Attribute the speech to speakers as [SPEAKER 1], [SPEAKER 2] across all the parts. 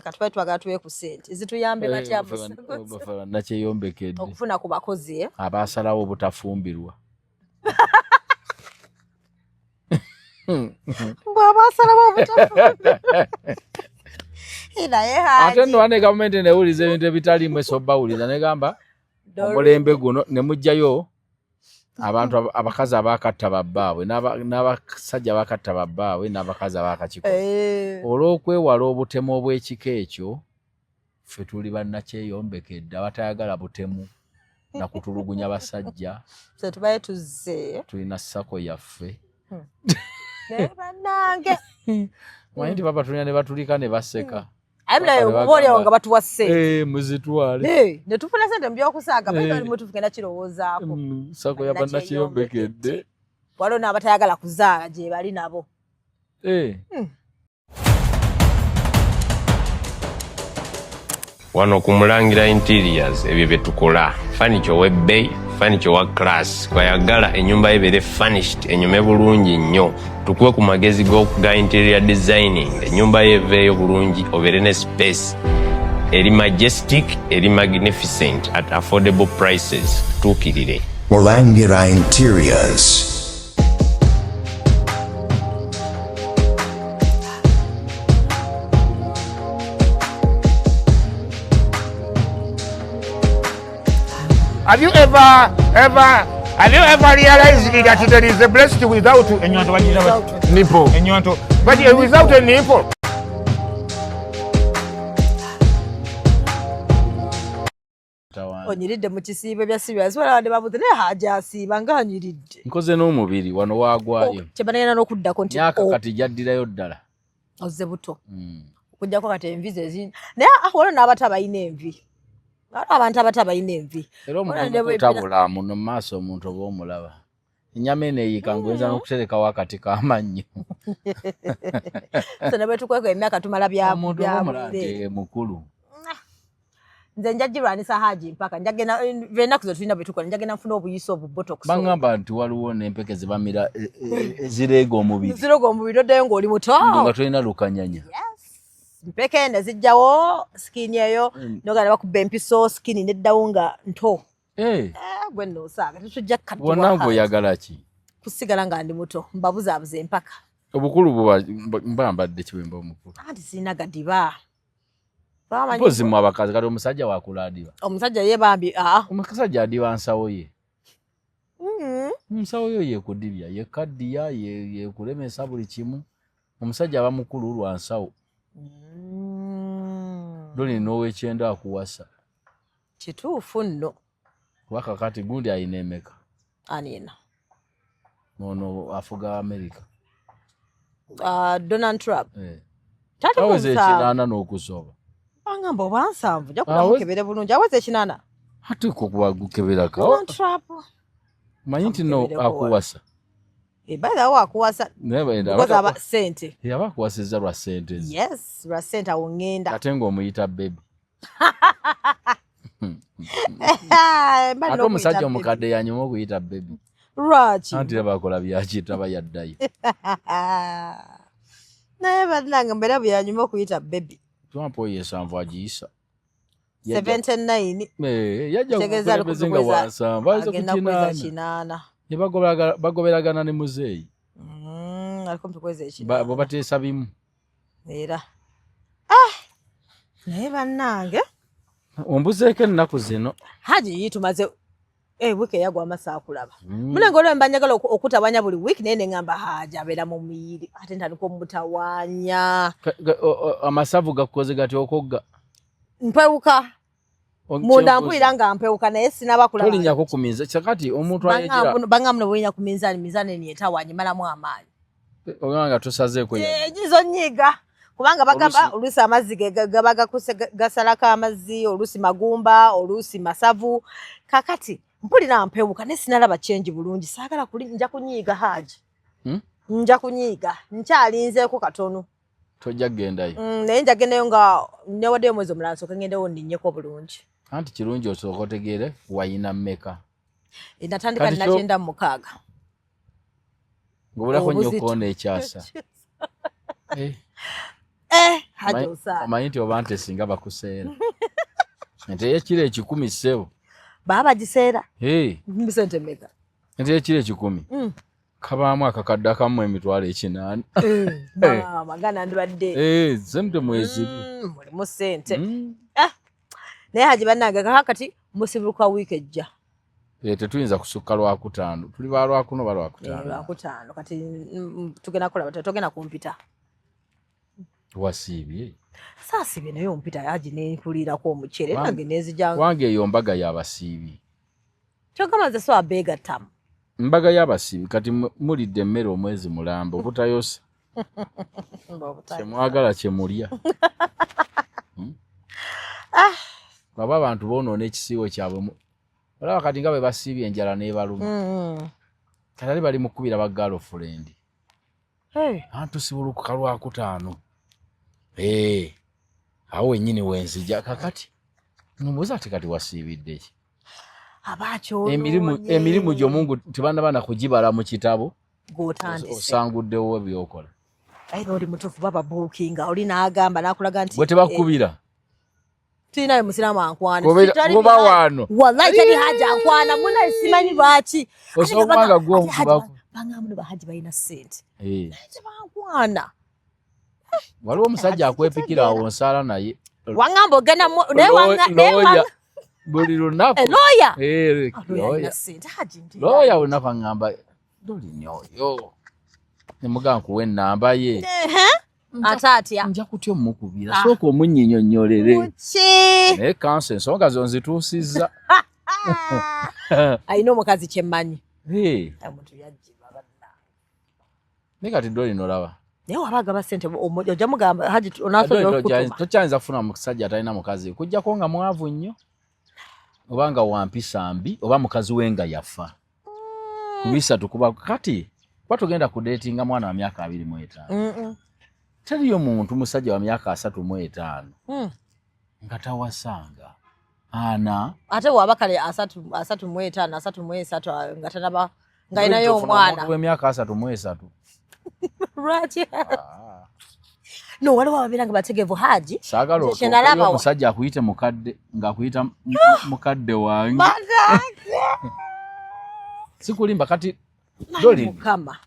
[SPEAKER 1] Katubaye twagala tuwe ku ssente zituyambe
[SPEAKER 2] Eh,
[SPEAKER 1] batya
[SPEAKER 2] nakyeyombekedde
[SPEAKER 1] okufuna ku bakozi eh?
[SPEAKER 2] Abasalawo obutafumbirwa.
[SPEAKER 1] Bw'abasalawo obutafumbirwa naye
[SPEAKER 2] Ate nno wane gavumenti newuliza ebintu ebitaliimu esobawuliza negamba omulembe guno ne mugjayo abantu abakazi abakatta babbaabwe n'abasajja abakatta babbaabwe n'abakazi abakakikola
[SPEAKER 1] eh.
[SPEAKER 2] Olw'okwewala obutemu obw'ekika ekyo, ffe tuli bannakyeyombekedde abatayagala butemu na kutulugunya basajja.
[SPEAKER 1] Ffe tubaye tuzze.
[SPEAKER 2] Tulina SACCO yaffe.
[SPEAKER 1] Naye bannange.
[SPEAKER 2] Manyi nti babatulina ne batulika ne baseka.
[SPEAKER 1] Aye naye oba oliawo nga batuwa ssente.
[SPEAKER 2] Eh, muzitwale.
[SPEAKER 1] Eh, ne tufuna ssente mu by'okusaaga,
[SPEAKER 2] Eh.
[SPEAKER 1] bali oli mutuufu genda kirowoozaako.
[SPEAKER 2] SACCO ya bannakyeyombekedde.
[SPEAKER 1] Waliwo n'abatayagala kuzaala gye bali nabo.
[SPEAKER 2] Eh.
[SPEAKER 3] Wano ku Mulangira Interiors ebyo bye tukola: furniture ow'ebbeeyi, furniture owa class. Kwayagala ennyumba ye ebeere furnished, enyume bulungi nnyo, tukuwe ku magezi ga interior designing, ennyumba ye eveeyo bulungi, obeere ne space eri majestic, eri magnificent, at affordable prices. Tutuukirire.
[SPEAKER 4] Mulangira Interiors.
[SPEAKER 5] Have you ever, ever, have you ever realized that there is a breast without enyonto bagiyita bati?
[SPEAKER 6] Nipple.
[SPEAKER 5] Enyonto. But without a nipple.
[SPEAKER 1] Onyiridde mu kisiibo bya serious, wala ne babuze naye Haji asiiba nga anyiridde.
[SPEAKER 2] Nkoze n'omubiri wano waagwayo.
[SPEAKER 1] Kyebanagenda n'okuddako nti
[SPEAKER 2] myaka
[SPEAKER 1] oh,
[SPEAKER 2] kati gyaddirayo ddala.
[SPEAKER 1] Ozze buto. Okuggyako kati envi ze ziri naye ah, waliwo n'abato abalina envi, waliwo abantu abato abalina envi.
[SPEAKER 2] Era
[SPEAKER 1] Waliwo ne
[SPEAKER 2] omuntu tabula muno mu maaso, omuntu oba omulaba ennyama eno eyiika ngoyinza n'okuterekawo akati k'amannyo.
[SPEAKER 1] So ne bwe tukweka emyaka tumala bya
[SPEAKER 2] Omuntu oba
[SPEAKER 1] bya
[SPEAKER 2] omulaba nti
[SPEAKER 1] bwereere.
[SPEAKER 2] ye mukulu.
[SPEAKER 1] Nze nja girwanisa Haji mpaka njagenda ennaku ze tulina bwe tukola, njagenda nfuna obuyisa obu botox.
[SPEAKER 2] Baŋŋamba nti waliwo n'empeke ze bamira ezireega omubiri.
[SPEAKER 1] Ziroga omubiri oddayo ng'oli muto.
[SPEAKER 2] Nga tolina lukanyanya.
[SPEAKER 1] Mpeke ne zijjawo skin eyo, nogenda bakuba empiso skin neddawo nga nto.
[SPEAKER 2] Eh,
[SPEAKER 1] Eh, gwe nno osaaga tetujja kukaddiwa.
[SPEAKER 2] Wonna ng'oyagala ki?
[SPEAKER 1] Kusigala nga ndi muto, mbabuzaabuza empaka.
[SPEAKER 2] Obukulu buba mba mbadde kiwemba omukulu.
[SPEAKER 1] Anti sirina gadiba. Bamanyi-
[SPEAKER 2] Mpozi mu abakazi kati omusajja wakula adiba.
[SPEAKER 1] Omusajja ye bambi aa.
[SPEAKER 2] Omusajja adiba nsawo ye. Nsawo yo yekudibya, yekaddiya, yekulemesa buli kimu. Omusajja aba mukulu lwa nsawo. Loli n'owekyenda akuwasa.
[SPEAKER 1] Kituufu nno.
[SPEAKER 2] Kuba kakati gundi ayina emeka?
[SPEAKER 1] Anina?
[SPEAKER 2] Ono afuga America.
[SPEAKER 1] Donald Trump.
[SPEAKER 2] Eh.
[SPEAKER 1] Tali mu
[SPEAKER 2] Aweza
[SPEAKER 1] 70.
[SPEAKER 2] 80 n'okusoba.
[SPEAKER 1] Angamba oba 70, nja
[SPEAKER 2] Aweza-
[SPEAKER 1] kumukebere bulungi, aweza 80.
[SPEAKER 2] Ate ko kubagukeberako.
[SPEAKER 1] Donald Trump.
[SPEAKER 2] Manyi nti no
[SPEAKER 1] Amukebereko.
[SPEAKER 2] akuwasa.
[SPEAKER 1] Eh, by the way akuwasa.
[SPEAKER 2] Naye bagenda
[SPEAKER 1] Because aba sente.
[SPEAKER 2] Yaba akuwasizza lwa ssente ze.
[SPEAKER 1] Yes, lwa sente awo ŋŋenda.
[SPEAKER 2] Ate ng'omuyita baby.
[SPEAKER 1] Mba
[SPEAKER 2] Ate
[SPEAKER 1] nina
[SPEAKER 2] omusajja
[SPEAKER 1] okuyita
[SPEAKER 2] omukadde yanyuma okuyita baby.
[SPEAKER 1] baby. Lwaki?
[SPEAKER 2] Anti era bakola byakitaba yaddayo.
[SPEAKER 1] Naye bannange mbeera bwe yanyuma okuyita baby.
[SPEAKER 2] Trump oyo 70 agiyisa.
[SPEAKER 1] 79.
[SPEAKER 2] Eh, yajja
[SPEAKER 1] Kitegeeza ali
[SPEAKER 2] kukulembeze nga
[SPEAKER 1] kukweza-
[SPEAKER 2] wa 70 aweza ku
[SPEAKER 1] agenda kukweza
[SPEAKER 2] 80.
[SPEAKER 1] 80.
[SPEAKER 2] Ne bagoberagana ne muzeeyi.
[SPEAKER 1] Aliko mutukweza 80.
[SPEAKER 2] Bo bateesa bimu.
[SPEAKER 1] Era. Ah! Naye bannange.
[SPEAKER 2] Ombuzeeko ennaku zino.
[SPEAKER 1] Haji yi tumaze wiiki eyagwa amasa akulaba. Munange olwo mba njagala okutabanya buli wiiki naye ne ŋŋamba Haji abeera mu muyiri ate ntandika omutawaanya.
[SPEAKER 2] Amasavu gakukoze gati okogga?
[SPEAKER 1] Mpewuka. Munda mpulira nga mpewuka naye sinaba kulaba.
[SPEAKER 2] Tolinnyako ku minzaani. Kyakati omuntu ayejera.
[SPEAKER 1] Bangamba muno bw'olinnya ku minzaani, minzaani eno etawaanya emalamu amaanyi.
[SPEAKER 2] Obanga nga tosazeeko yadde.
[SPEAKER 1] Egizo nnyiga. Kubanga bagamba oluusi amazzi gaba gakuse, gasalako amazzi, oluusi magumba, oluusi masavu. Kakati mpulira mpewuka naye sinalaba change bulungi. Saagala kuli, nja kunyiiga Haji. Nja kunyiiga, nkyalinzeeko katono.
[SPEAKER 2] Tojja kugendayo.
[SPEAKER 1] Naye nja kugendayo nga newaddeyo omwezi omulala nsooke ngendewo nninnyeko bulungi.
[SPEAKER 2] Anti kirungi osooke otegeere wayina mmeka.
[SPEAKER 1] Natandika
[SPEAKER 2] Kati
[SPEAKER 1] nina 96.
[SPEAKER 2] Ng'obulako nnyo
[SPEAKER 1] Obuzito.
[SPEAKER 2] okwoona ekyasa.
[SPEAKER 1] Eh, Haji osaana.
[SPEAKER 2] Omanyi nti oba nte singa bakuseera ente y'ekiro 1,000 ssebo.
[SPEAKER 1] Baba bagiseera.
[SPEAKER 2] Hey.
[SPEAKER 1] Sente mmeka?
[SPEAKER 2] Ente y'ekiro 1,000 kabaamu akakadde akamu 800,000.
[SPEAKER 1] Eh, maama gana ndibadde.
[SPEAKER 2] Eh, sente mweziri.
[SPEAKER 1] Mulimu sente. Ah, naye Haji bannange kakati musibuluka wiiki ejja.
[SPEAKER 2] Eh, tetuyinza kusukka Lwakutaano, tuli ba Lwakuno ba Lwakutaano.
[SPEAKER 1] Eh, Lwakutaano kati tugenda kulaba, togenda kumpita.
[SPEAKER 2] Wasiibye?
[SPEAKER 1] Saasibye naye ompita Haji nenkuliirako omuceere nange nenzija.
[SPEAKER 2] Wange eyo mbaga y'abasiibi.
[SPEAKER 1] Kyogamba nze so abeegattamu.
[SPEAKER 2] Mbaga y'abasiibi kati mulidde emmere omwezi mulamba obutayosa. Kyemwagala kyemulya.
[SPEAKER 1] Ah.
[SPEAKER 2] Baba abantu boonoona ekisiibo kyabwe. Olaba kati nga bwe basiibye enjala n'ebaluma. Kati ate bali mu kkubira ba girlfriend. Antu sibulukuka Lwakutaano. Eh, awo wennyini wenzija kakati. Nombuuza ati kati wasiibidde ki?
[SPEAKER 1] Abaakyonoonye.
[SPEAKER 2] Emirimu gyo Mungu tebannaba na kugibala mu kitabo.
[SPEAKER 1] Gw'otandise.
[SPEAKER 2] Osanguddewo by'okola.
[SPEAKER 1] Era oli mutuufu baba buukinga oli n'agamba n'akulaga nti
[SPEAKER 2] Gwe tebakubira.
[SPEAKER 1] Tulinayo musiraamu ankwana.
[SPEAKER 2] Goba wano.
[SPEAKER 1] Wallahi teri Haji ankwana munaye simanyi lwaki.
[SPEAKER 2] Osobola kubanga gwe omukubaku.
[SPEAKER 1] Bangamba no bahaji balina ssente.
[SPEAKER 2] Eh.
[SPEAKER 1] Naye tebankwana.
[SPEAKER 2] Waliwo omusajja akwepikira awo nsaala naye.
[SPEAKER 1] Wangamba ogenda naye wanga
[SPEAKER 2] buli lunaku.
[SPEAKER 1] Eh, lawyer.
[SPEAKER 2] Eh,
[SPEAKER 1] Ah, lawyer alina ssente. Haji ndi.
[SPEAKER 2] Lawyer lunaku aŋŋamba Dolini oyo. Ne mugamba nkuwe ennamba ye.
[SPEAKER 1] Ehe. Ate atya?
[SPEAKER 2] Nja kutya omukubira. Sooka omunnyinyonnyolere.
[SPEAKER 1] Muki?
[SPEAKER 2] Naye kansa ensonga zo nzituusizza.
[SPEAKER 1] Alina omukazi kye mmanyi.
[SPEAKER 2] Eh.
[SPEAKER 1] Omuntu yajjiba bannange.
[SPEAKER 2] Naye kati Dolini olaba.
[SPEAKER 1] Naye waba agaba ssente ojja mugamba Haji onaasobola okukutuma.
[SPEAKER 2] Tokyayinza kufuna musajja atalina mukazi kujjako nga mwavu nnyo oba nga wampisa mbi oba mukazi we nga yafa. Ku bisatu kuba kati kuba togenda kudeetinga mwana wa myaka 25. Teriyo muntu musajja wa myaka 35 nga tawasanga ana.
[SPEAKER 1] Ate waba kale 35 33 nga tanaba nga alinayo omwana.
[SPEAKER 2] Omuntu w'emyaka 33.
[SPEAKER 1] Lwaki? No, waliwo ababeera nga bategeevu Haji.
[SPEAKER 2] Saagala
[SPEAKER 1] Nze kye nalaba
[SPEAKER 2] omusajja akuyite mukadde ng'akuyita mukadde wange. Sikulimba kati Dolly
[SPEAKER 1] Mukama.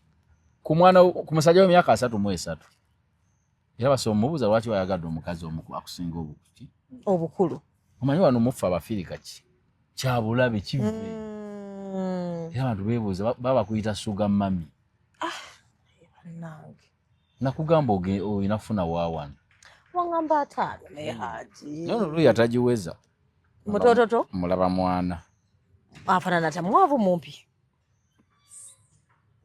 [SPEAKER 2] Ku mwana ku musajja w'emyaka 33. Era basobola omubuuza lwaki wayagadde omukazi akusinga
[SPEAKER 1] obukulu.
[SPEAKER 2] Omanyi wano mufa abafirika ki? Kya bulabe kive. Era abantu beebuuza baba bakuyita sugar mummy.
[SPEAKER 1] Ah, bannange.
[SPEAKER 2] Nakugamba olina kufuna wa wano.
[SPEAKER 1] Wangamba ataano naye Haji.
[SPEAKER 2] Naye ono luuyi atagiweza.
[SPEAKER 1] Mutototo?
[SPEAKER 2] Mulaba mwana.
[SPEAKER 1] Afaanana atya? Mwavu mumpi.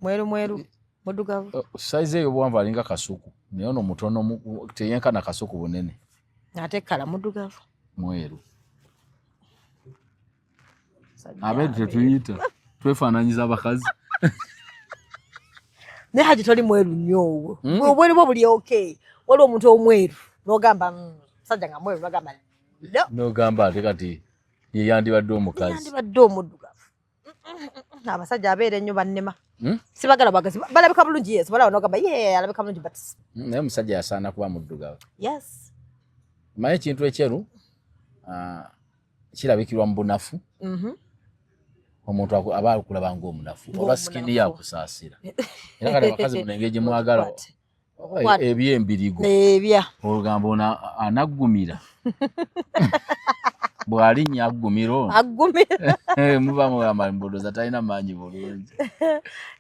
[SPEAKER 1] Mweru mweru. Muddugavu.
[SPEAKER 2] Sayizi eyo obuwanvu alinga kasuku. Naye ono mutono teyenkana kasuku bunene.
[SPEAKER 1] Ate kkala muddugavu.
[SPEAKER 2] Mweru. Abeeru tetuyita. Twefaananyiza abakazi.
[SPEAKER 1] Naye Haji toli mweru nnyo ogwo. Obweru bwo buli okay. Waliwo omuntu omweru n'ogamba musajja nga mweru n'ogamba no.
[SPEAKER 2] N'ogamba ate kati ye yandibadde omukazi.
[SPEAKER 1] Yandibadde omuddugavu. Abasajja abeera ennyo bannema. Sibagala bwagazi. Balabika bulungi yes. Balaba n'ogamba yeah alabika bulungi but
[SPEAKER 2] Naye omusajja yasaana kuba muddugavu.
[SPEAKER 1] Yes.
[SPEAKER 2] Mmanyi ekintu ekyeru kirabikirwa mu bunafu. Omuntu aba akulaba ng'omunafu oba sikini yakusaasira. Era kati abakazi muno engeri gye mwagala ebyembirigo.
[SPEAKER 1] Ebya.
[SPEAKER 2] Olugamba ono anaggumira. Bw'alinnya aggumira ono.
[SPEAKER 1] Aggumira.
[SPEAKER 2] Muba mugamba mbudoza talina maanyi bulungi.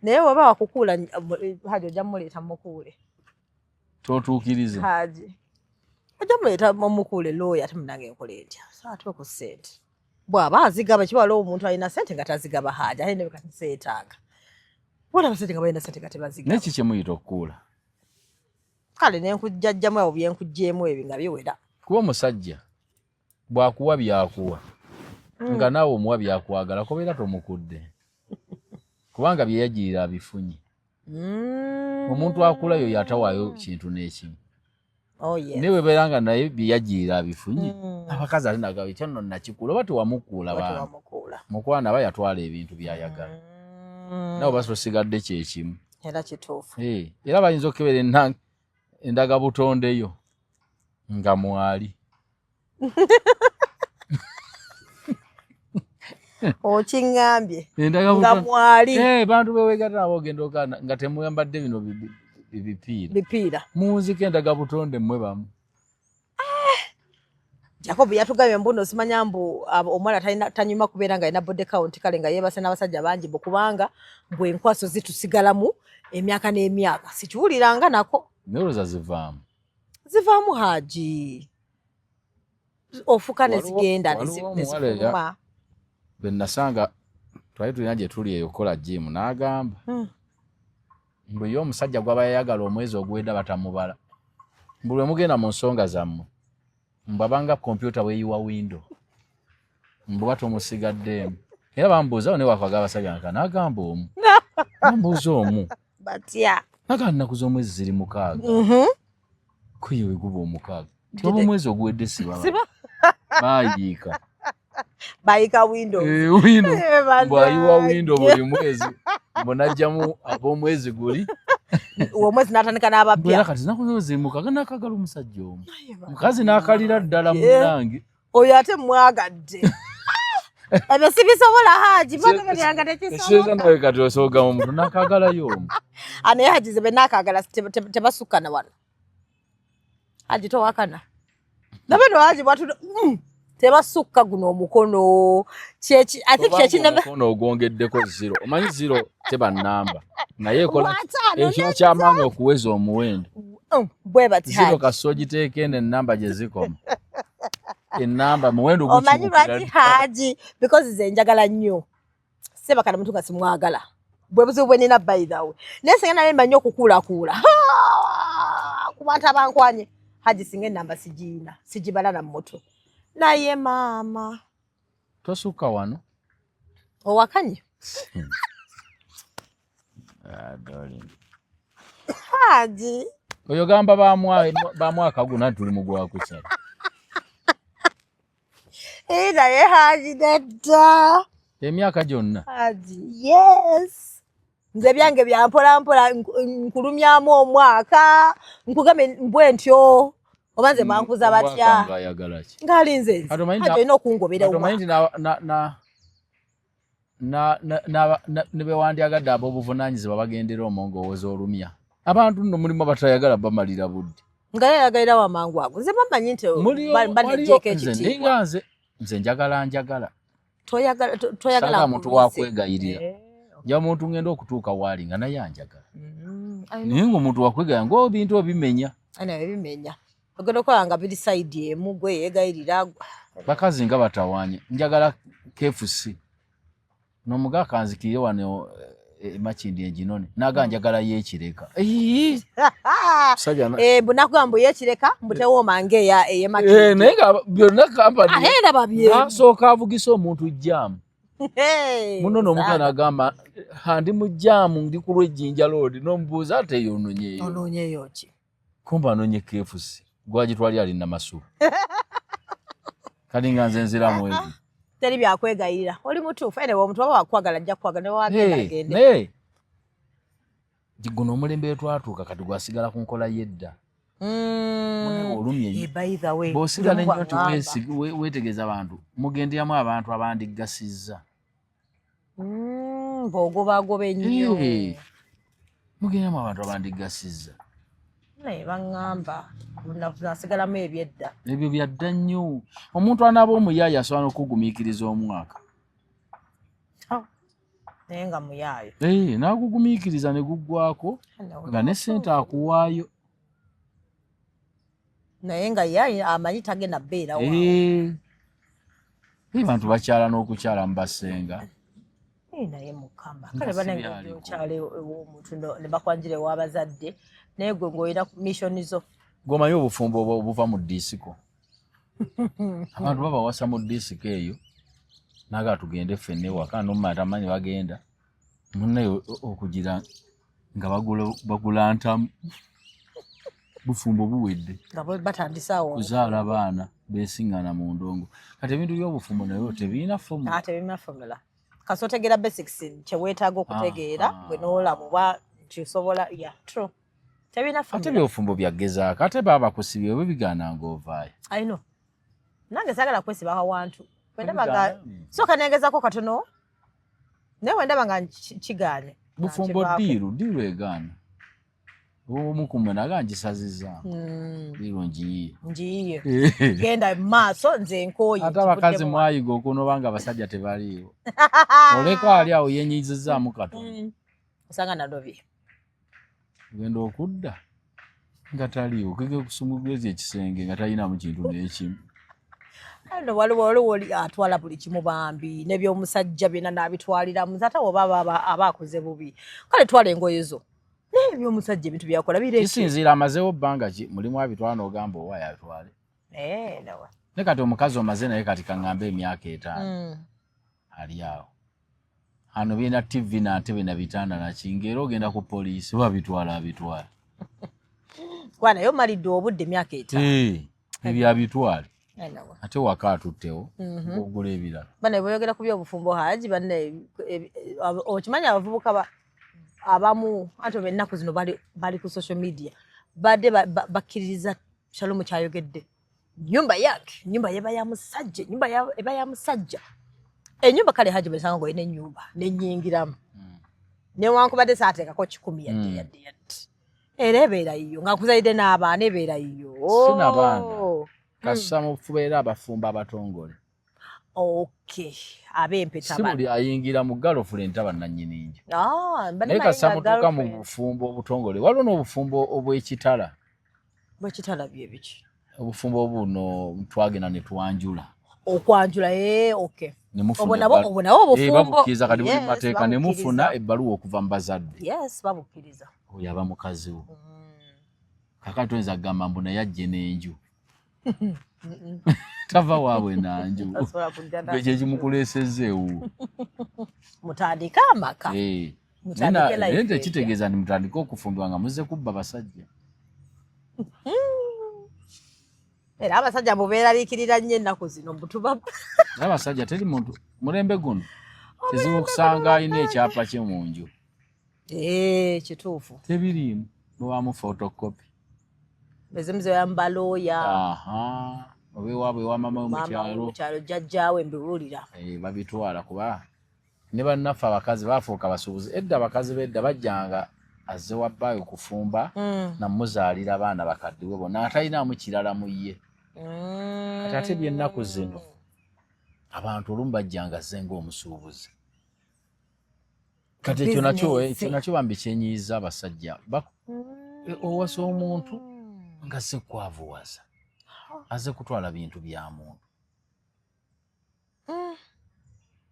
[SPEAKER 1] Naye bw'oba wakukuula, Haji ojja mmuleeta mmukuule.
[SPEAKER 2] Totuukirize.
[SPEAKER 1] Haji. Ojja mmuleeta mmukuule lawyer ate munnange nkole ntya. So atuwe ku ssente. Bw'aba azigaba kiba waliwo omuntu alina ssente nga tazigaba Haji ate ne kati seetaaga. Waliwo abasajja nga balina ssente nga tebazigaba.
[SPEAKER 2] Naye ki kye muyita okukuula?
[SPEAKER 1] Kale ne nkujjajjamu awo bye nkuggyemu ebyo nga biwera.
[SPEAKER 2] Kuba omusajja bw'akuwa by'akuwa nga naawe omuwa by'akwagala kubeera tomukudde. Kubanga bye yajjirira abifunye. Omuntu akula yo yatawaayo kintu n'ekimu.
[SPEAKER 1] Oh, yes.
[SPEAKER 2] Naye bwe beera nga naye bye yajjirira abifunye, abakazi ate nagamba ekyo nno nakikuula oba tewamukuula
[SPEAKER 1] Oba
[SPEAKER 2] baana.
[SPEAKER 1] tewamukuula.
[SPEAKER 2] Mukwano aba yatwala ebintu by'ayagala. Nawe oba tosigadde kye kimu.
[SPEAKER 1] Era kituufu.
[SPEAKER 2] Era bayinza okukebera endagabutonde yo. Nga mwali.
[SPEAKER 1] Okiŋŋambye nga mwali.
[SPEAKER 2] Eh, bantu bewegatta nabo ogenda okana nga temuyambadde bino bipiira.
[SPEAKER 1] Bipiira.
[SPEAKER 2] Munzika endagabutonde mmwe bamu.
[SPEAKER 1] Ah! Jacob yatugambye mbu simanya mbu omuwala tanyuma kubeera nga alina body count, kale nga yeebase n'abasajja bangi mbu kubanga mbu enkwaso zitusigalamu emyaka n'emyaka. Sikiwuliranga nako.
[SPEAKER 2] Naye olowooza zivaamu?
[SPEAKER 1] Zivaamu Haji, ofuka ne zigenda nezifuluma.
[SPEAKER 2] Bwe nasanga twali tulina gye tuli eyo okukola jiimu n'agamba mbu ye omusajja gw'aba yayagala omwezi oguwedde batamubala, mbu lwe mugenda mu nsonga zammwe mbu abanga kompyuta weeyiwa windo, mbu batomusigaddeemu. Era bambuuza ne wakwaga abasajja nka n'agamba omu bambuuza omu
[SPEAKER 1] batya
[SPEAKER 2] naga nnaku z'omwezi ziri 6 kuye we guba 6 tioba omwezi oguwedde siba bayiika
[SPEAKER 1] bayiika window
[SPEAKER 2] window mbu ayiwa window buli mwezi mbu n'ajjamu ab'omwezi guli
[SPEAKER 1] omwezi n'atandika n'abapya.
[SPEAKER 2] Era kati nnaku z'omwezi ziri 6 n'akagala omusajja omu mukazi n'akalira ddala munnange
[SPEAKER 1] oyo ate mwagadde. Ebyo sibisobola Haji, motoka yange tekisobola.
[SPEAKER 2] Nawe kati osooga omuntu n'akagalayo omu.
[SPEAKER 1] Naye Haji ze benakagala tebasukka na wano. Haji towakana. Nabano Haji bwatu tebasukka guno omukono. Kyeki I think kyeki
[SPEAKER 2] namba omukono ogwongeddeko 0. Omanyi 0 teba namba. Naye ekola ekyo ky'amaanyi okuweza omuwendo.
[SPEAKER 1] Bwe bati Haji.
[SPEAKER 2] 0 kasooji teeke ennamba gye zikoma. Enamba muwendo
[SPEAKER 1] gukyukira. Omanyi lwaki Haji? Because nze njagala nnyo. Sebakana muntu nga simwagala. Bwe buzibu bwe nina by the way. Naye singa nali mmanyi okukuulakuula. Ku bantu abankwanye. Haji singa ennamba sigiina, sigibala na mutwe. Naye maama.
[SPEAKER 2] Tosukka wano.
[SPEAKER 1] Owakanye. Haji.
[SPEAKER 2] Oyo gamba bamwaka guno tuli mu gwakusatu.
[SPEAKER 1] Naye Haji nedda.
[SPEAKER 2] Emyaka gyonna.
[SPEAKER 1] Haji, yes. Nze byange bya mpola mpola nkulumyamu omwaka, nkugambe mbwe ntyo. Oba nze bankuza batya. Ng'alinze nze. Haji olina okungobera
[SPEAKER 2] omanyi nti ne bewandyagadde ab'obuvunaanyizibwa bagendera omwo ng'owoza olumya. Abantu nno mulimu abatayagala bamalira budde.
[SPEAKER 1] Nga yayagalira wamangu ago. Nze bamanyi nti baneggyeko ekitiibwa.
[SPEAKER 2] Nze njagala njagala.
[SPEAKER 1] Toyagala
[SPEAKER 2] muntu wakwegayirira. Nja muntu ngenda okutuuka waali nga naye anjagala. Naye ng'omuntu wakwegayirira ng'ebintu obimenya.
[SPEAKER 1] Ebimenya. Ogenda okukola nga biri sayidi emu gwe yeegayirira.
[SPEAKER 2] Bakazi nga batawaanye. Njagala KFC. N'omuga akanzikirire wano Makindye enginone naga njagala yeekireka.
[SPEAKER 1] Mbu nakugamba mbu yeekireka mbu tewooma ng'eya ey'e
[SPEAKER 2] Makindye. Naye nga byonna kampani.
[SPEAKER 1] Era babye.
[SPEAKER 2] N'asooka avugisa omuntu jjaamu. Muno n'omuka n'agamba ndi mu jjaamu ndi ku lw'ejjinja loodi n'omubuuza ate eyo onoonyeeyo.
[SPEAKER 1] Onoonyeeyo ki?
[SPEAKER 2] Kumbe anoonye KFC gwagitwali ali Namasuba. Kati nga nze nziramu ebyo.
[SPEAKER 1] Teri byakwegayirira oli mutuufu ene omuntu waba wakwagala ajja kukwagala ne wagenda agende.
[SPEAKER 2] Naye guno omulembe twatuuka kati gwasigala ku nkola y'edda. Olumye bw'osigala ennyo nti weetegeeza abantu mugenderamu abantu abandigasizza.
[SPEAKER 1] Bw'ogobagoba ennyo.
[SPEAKER 2] Mugenderamu abantu abandigasizza.
[SPEAKER 1] Naye baŋŋamba nasigalamu ebyedda.
[SPEAKER 2] Ebyo byadda nnyo. Omuntu anaaba omuyaaye asobola n'okugumiikiriza omwaka.
[SPEAKER 1] Naye nga muyaaye.
[SPEAKER 2] N'agugumiikiriza ne guggwako nga ne ssente akuwaayo.
[SPEAKER 1] Naye nga ye amanyi tagenda bbeerawo.
[SPEAKER 2] Abantu bakyala n'okukyala mu basenga.
[SPEAKER 1] Naye Mukama. Kale banange okyala ew'omuntu ne bakwanjira ew'abazadde naye gwe ng'olina mission zo.
[SPEAKER 2] Gw'omanyi obufumbo obuva mu disiko. Abantu babawasa mu disiko eyo naga tugende ffenna ewaka n'omumala tamanyi bagenda munnaye okugira nga bagula ntamu. Bufumbo buwedde.
[SPEAKER 1] Nga batandise awo.
[SPEAKER 2] Kuzaala baana beesiŋŋana mu ndongo. Kati ebintu by'obufumbo nabyo tebirina formula.
[SPEAKER 1] Tebirina formula. Kasita otegeera basics kye weetaaga okutegeera gwe n'olaba oba nti osobola. Yeah, true. Tebirina
[SPEAKER 2] Ate
[SPEAKER 1] formula.
[SPEAKER 2] byobufumbo byagezaako, ate baba bakusibye oba bigaana ng'ovaayo.
[SPEAKER 1] I know. Nange saagala kwesiba awantu. Bwe ndaba nga
[SPEAKER 2] Tebigaana.
[SPEAKER 1] sooka nengezako katono, naye bwe ndaba nga kigaanye, nga
[SPEAKER 2] Bufumbo
[SPEAKER 1] nkivaako.
[SPEAKER 2] Deal egaana. Omu ku mmwe naga ngisazizaamu. Deal ngiyiye.
[SPEAKER 1] Ngiyiye. Genda mu maaso, nze nkooye.
[SPEAKER 2] Ate abakazi
[SPEAKER 1] nkivuddemu.
[SPEAKER 2] Mwayiga okunoba nga abasajja tebaliiwo. Oleka ali awo yenyizizzaamu katono.
[SPEAKER 1] Osanga nalobye.
[SPEAKER 2] Genda okudda nga taliiwo, kege kusumugezi ekisenge nga talinamu kintu n'ekimu.
[SPEAKER 1] Ano waliwo oli atwala buli kimu bambi, n'ebyomusajja byonna n'abitwaliramu. Nze ate oba aba akoze bubi, kale twala engoye zo, naye ebyomusajja ebintu byakola bireke.
[SPEAKER 2] Kisinziira amazeewo bbanga ki. Mulimu abitwala n'ogamba owa yatwale.
[SPEAKER 1] Eh, nawe.
[SPEAKER 2] Ne kati omukazi omaze naye kati kaŋŋambe emyaka 5 ali awo ano birina TV na ntebe na bitanda naki, ng'era ogenda ku poliisi babitwala abitwala.
[SPEAKER 1] Kuba naye omalidde obudde emyaka 5.
[SPEAKER 2] Eh, ebyo abitwale.
[SPEAKER 1] Eh, nawe.
[SPEAKER 2] Ate waka atuttewo ogula ebirala.
[SPEAKER 1] Bane bweyogera ku byobufumbo, Haji, banne okimanyi abavubuka abamu anti oba ennaku zino bali ku social media, badde bakkiririza Shalomu kyayogedde, nyumba yake, nyumba yeba ya musajja, nyumba eba ya musajja, enyumba. Kale Haji, bwesanga ng'olina ennyumba nenyingiramu, newankubadde saateekako 100 yadde yadde, era ebeera yiyo nga nkuzalidde n'abaana, ebeera yiyo.
[SPEAKER 2] Si n'abaana. Kasita mufubeera abafumbo abatongole.
[SPEAKER 1] Okay, ab'empeta.
[SPEAKER 2] Si
[SPEAKER 1] bano.
[SPEAKER 2] Buli ayingira mu girlfriend taba nannyini nju.
[SPEAKER 1] Ah, mba
[SPEAKER 2] Naye
[SPEAKER 1] naye
[SPEAKER 2] kasita
[SPEAKER 1] nga
[SPEAKER 2] mutuuka mu
[SPEAKER 1] girlfriend.
[SPEAKER 2] bufumbo obutongole, waliwo n'obufumbo obw'ekitala.
[SPEAKER 1] Bwekitala bye biki?
[SPEAKER 2] Obufumbo buno twagenda ne twanjula.
[SPEAKER 1] Okwanjula, eh, okay.
[SPEAKER 2] Ne mufuna
[SPEAKER 1] Obwo nabwo obwo nabwo
[SPEAKER 2] Eh,
[SPEAKER 1] obufumbo.
[SPEAKER 2] babukkiriza kati buli
[SPEAKER 1] Yes,
[SPEAKER 2] mateeka ne mufuna
[SPEAKER 1] babukkiriza.
[SPEAKER 2] ebbaluwa okuva mu bazadde.
[SPEAKER 1] Yes, babukkiriza.
[SPEAKER 2] Oyo aba mukazi wo. Kakati toyinza kugamba mbu naye ajje n'enju, tava waabwe nanju.
[SPEAKER 1] Tasobola kujja
[SPEAKER 2] Gwe kye kimukuleesezza ewuwo.
[SPEAKER 1] Mutandike amaka.
[SPEAKER 2] Eh.
[SPEAKER 1] Mutandike
[SPEAKER 2] Naye
[SPEAKER 1] life
[SPEAKER 2] naye
[SPEAKER 1] empya.
[SPEAKER 2] tekitegeeza nti mutandike okufumbirwa nga muzze kubba basajja.
[SPEAKER 1] Era abasajja mubeeraliikirira nnyo ennaku zino mbutuba.
[SPEAKER 2] Naye abasajja teri muntu mulembe guno kizibu okusanga alina ekyapa kye mu nju.
[SPEAKER 1] Eh, kituufu.
[SPEAKER 2] Tebiriimu, mubaamu photocopy.
[SPEAKER 1] Ezimu zebayamba looya.
[SPEAKER 2] Aha, oba ewaabwe ewa mama we mu
[SPEAKER 1] Maama
[SPEAKER 2] kyalo.
[SPEAKER 1] Mukyalo, jjajjaawe, mbiwulira.
[SPEAKER 2] Eh, babitwala kuba ne bannaffe abakazi bafuuka basuubuzi. Edda abakazi b'edda bajjanga azze wa bbaawe kufumba namuzaalira abaana bakaddiwe bonna nga talinaamu kirala mu ye. Kati ate ebyennaku zino abantu olumu bajjanga azze ng'omusuubuzi. Kati ekyo nakyo
[SPEAKER 1] Business.
[SPEAKER 2] Ekyo nakyo bambi kyenyiiza abasajja. Owasa omuntu nga azze kwavuwaza, azze kutwala bintu bya muntu.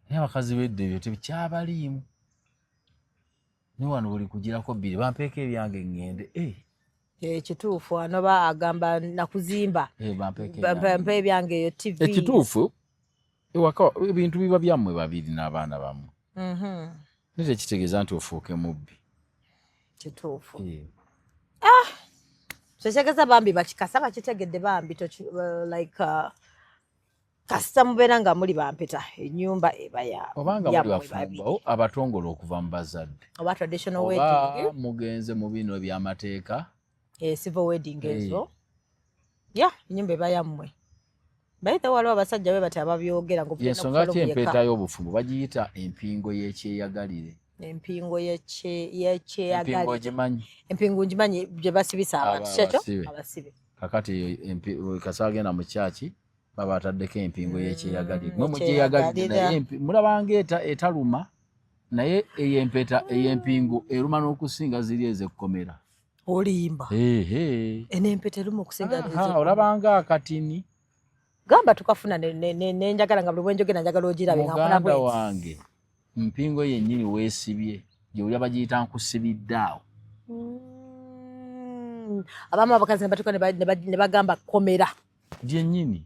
[SPEAKER 2] Naye abakazi b'edda ebyo tekyabaliimu. Ne wano buli kugirako bbiri bampeeko ebyange ŋŋende. Eh,
[SPEAKER 1] Eh, kituufu, anoba agamba nakuzimba.
[SPEAKER 2] Eh, bampeeko ebyange.
[SPEAKER 1] Mpa ebyange, eyo TV.
[SPEAKER 2] Ekituufu ewaka ebintu biba byammwe babiri n'abaana bammwe, naye tekitegeeza nti ofuuke mubbi.
[SPEAKER 1] Kituufu.
[SPEAKER 2] Eh.
[SPEAKER 1] Kyekyegeza bambi bakikasa bakitegedde bambi like kasita mubeera nga muli bampeta, ennyumba eba ya
[SPEAKER 2] Obanga muli
[SPEAKER 1] yammwe
[SPEAKER 2] bafumbo
[SPEAKER 1] babiri.
[SPEAKER 2] abatongole okuva mu bazadde
[SPEAKER 1] oba traditional
[SPEAKER 2] oba
[SPEAKER 1] wedding,
[SPEAKER 2] mugenze mu bino ebyamateeka.
[SPEAKER 1] Eh, civil wedding.
[SPEAKER 2] Eh.
[SPEAKER 1] Ezo ya ennyumba eba yammwe. Bayite waliwo abasajja bwe bati ababyogera nga
[SPEAKER 2] Yensonga ki empeeta y'obufumbo bagiyita empingo y'ekyeyagalire?
[SPEAKER 1] Empingo
[SPEAKER 2] Empingo
[SPEAKER 1] y'ekyeyagalire.
[SPEAKER 2] Ogimanyi?
[SPEAKER 1] Empingo ngimanyi, gye basibisa abantu. Kyekyo.
[SPEAKER 2] Abasibe.
[SPEAKER 1] Abasibe.
[SPEAKER 2] Kakati eyo kasita agenda mu kyaki baba ataddeko empingo y'ekyeyagalire. Mwe mugyeyagalidde
[SPEAKER 1] Ekyeyagalira.
[SPEAKER 2] naye mulabanga etaluma, naye eyo empeta ey'empingo eruma n'okusinga ziri ez'ekkomera.
[SPEAKER 1] Olimba.
[SPEAKER 2] Ehe.
[SPEAKER 1] Enempeta eruma okusinga
[SPEAKER 2] Aha, olabanga akatini.
[SPEAKER 1] Gamba tukafuna nenjagala nga buli bwenjogera njagala ogirabe nga nkola
[SPEAKER 2] Muganda
[SPEAKER 1] bwenti.
[SPEAKER 2] wange, mpingo yennyini weesibye gyewulya bagiyita nkusibidde awo.
[SPEAKER 1] Abamu abakazi ne batuuka ne bagamba komera.
[SPEAKER 2] Lyennyini.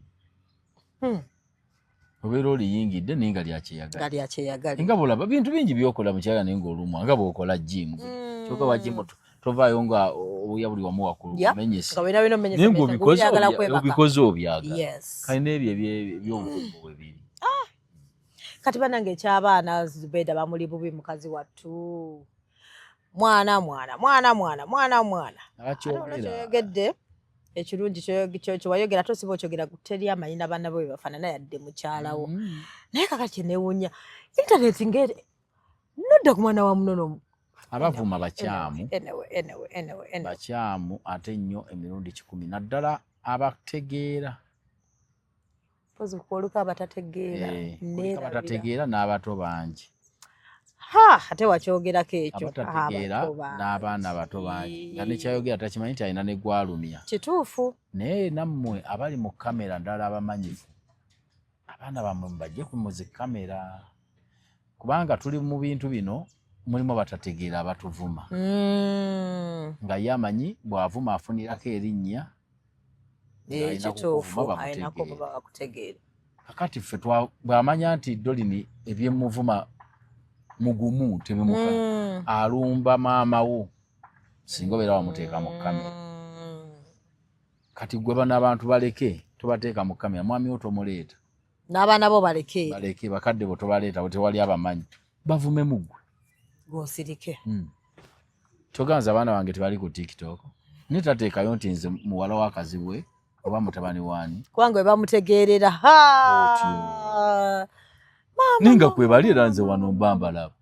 [SPEAKER 2] Obeera oliyingidde naye nga lyakyeyagalire.
[SPEAKER 1] Nga lyakyeyagalire.
[SPEAKER 2] Nga bwolaba bintu bingi byokola mu kyala naye ng'olumwa nga bw'okola gym, kyokka wa gym tovaayo nga obuya buli wamu wakulu omenyese.
[SPEAKER 1] Nga wena wena omenyese
[SPEAKER 2] Naye
[SPEAKER 1] menyese,
[SPEAKER 2] ng'obikoze
[SPEAKER 1] ng'oyagala kwebaka.
[SPEAKER 2] Obikoze obyagala.
[SPEAKER 1] Yes.
[SPEAKER 2] Kale n'ebyo ebyobufumbo bwe biri.
[SPEAKER 1] Kati bannange ekyabaana, Zubeda bamuli bubi mukazi wattu. Mwana mwana mwana mwana mwana mwana.
[SPEAKER 2] Abakyogera.
[SPEAKER 1] Kyoyogedde ekirungi kyewayogera, ate osiba okyogera teri amanyi n'abaana bo bebafaanana yadde mukyalawo. Naye kaka kyenewuunya, intaneti ngere nodda ku mwana wa munono.
[SPEAKER 2] Abavuma bakyamu.
[SPEAKER 1] Anyway, anyway, anyway, anyway.
[SPEAKER 2] Bakyamu ate nnyo emirundi 100, naddala abategeera.
[SPEAKER 1] Mpozi kwoluka abatategeera.
[SPEAKER 2] Kuliko
[SPEAKER 1] Neerabira.
[SPEAKER 2] abatategeera n'abato bangi.
[SPEAKER 1] Ha, ate wakyogerako ekyo.
[SPEAKER 2] Abatategeera
[SPEAKER 1] Abato bangi.
[SPEAKER 2] n'abaana abato bangi nga nekyayogera takimanyi nti alina ne gwalumya.
[SPEAKER 1] Kituufu.
[SPEAKER 2] Naye nammwe abali mu kamera ndala abamanyifu, abaana bammwe mubajje ku muzi kamera, kubanga tuli mu bintu bino mulimu abatategeera abatuvuma. Nga ye amanyi bw'avuma afunirako erinnya. Alina
[SPEAKER 1] Kituufu,
[SPEAKER 2] kukuvuma
[SPEAKER 1] alina
[SPEAKER 2] bamutegeere.
[SPEAKER 1] kuba bakutegeera.
[SPEAKER 2] Kakati ffe bw'amanya nti Dolini ebyemuvuma mugumu tebimuka, alumba maama wo singa obeera wamuteeka mu kamera. Kati gwe bano abantu baleke, tobateeka mu kamera, mwami wo tomuleeta.
[SPEAKER 1] N'abaana bo baleke.
[SPEAKER 2] Baleke, bakadde bo tobaleeta, bo tewali abamanyi, bavume muggwe.
[SPEAKER 1] Gw'osirike.
[SPEAKER 2] Toganza abaana bange tebali ku TikTok, naye tateekayo nti nze muwala w'akazibwe oba mutabani waani.
[SPEAKER 1] Kubanga we bamutegeerera. Ha!
[SPEAKER 2] Naye nga kwebali era nze wano mba mbalaba.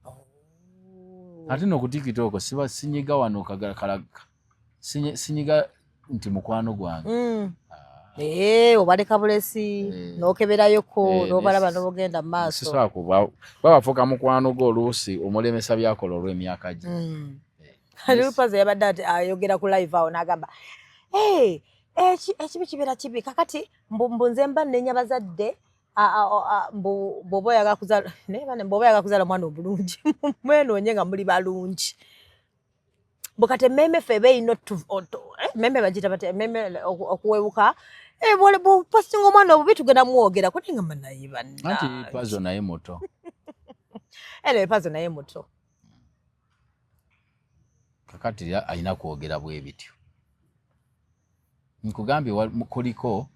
[SPEAKER 2] Ate no ku TikTok siba sinyiga wano sinyiga nti mukwano gwange.
[SPEAKER 1] Obaleka bulesi, n'okeberayoko, n'obalaba n'ogenda mu maaso.
[SPEAKER 2] Sisobola kuba babafuuka mukwano gwo, oluusi omulemesa byakola olw'emyaka gye.
[SPEAKER 1] Lupazo yabadde ati ayogera ku live awo n'agamba, "Hey, ekibi kibeera kibi, kakati mbu nze mba nnenya bazadde, mbu bw'oba oyagala kuzaala, naye bane bw'oba oyagala kuzaala mwana obulungi, mwenoonye nga muli balungi. Mbu kati emmeeme ffe eba erina emmeeme bagiyita batya, emmeeme okuwewuka, bw'opostinga omwana obubi tugenda mwogerako, naye nga manaye bannange."
[SPEAKER 2] Anti Pazo naye muto.
[SPEAKER 1] Anyway, Pazo naye muto.
[SPEAKER 2] Kakati alina kwogera bwe bityo. Nkugambye kuliko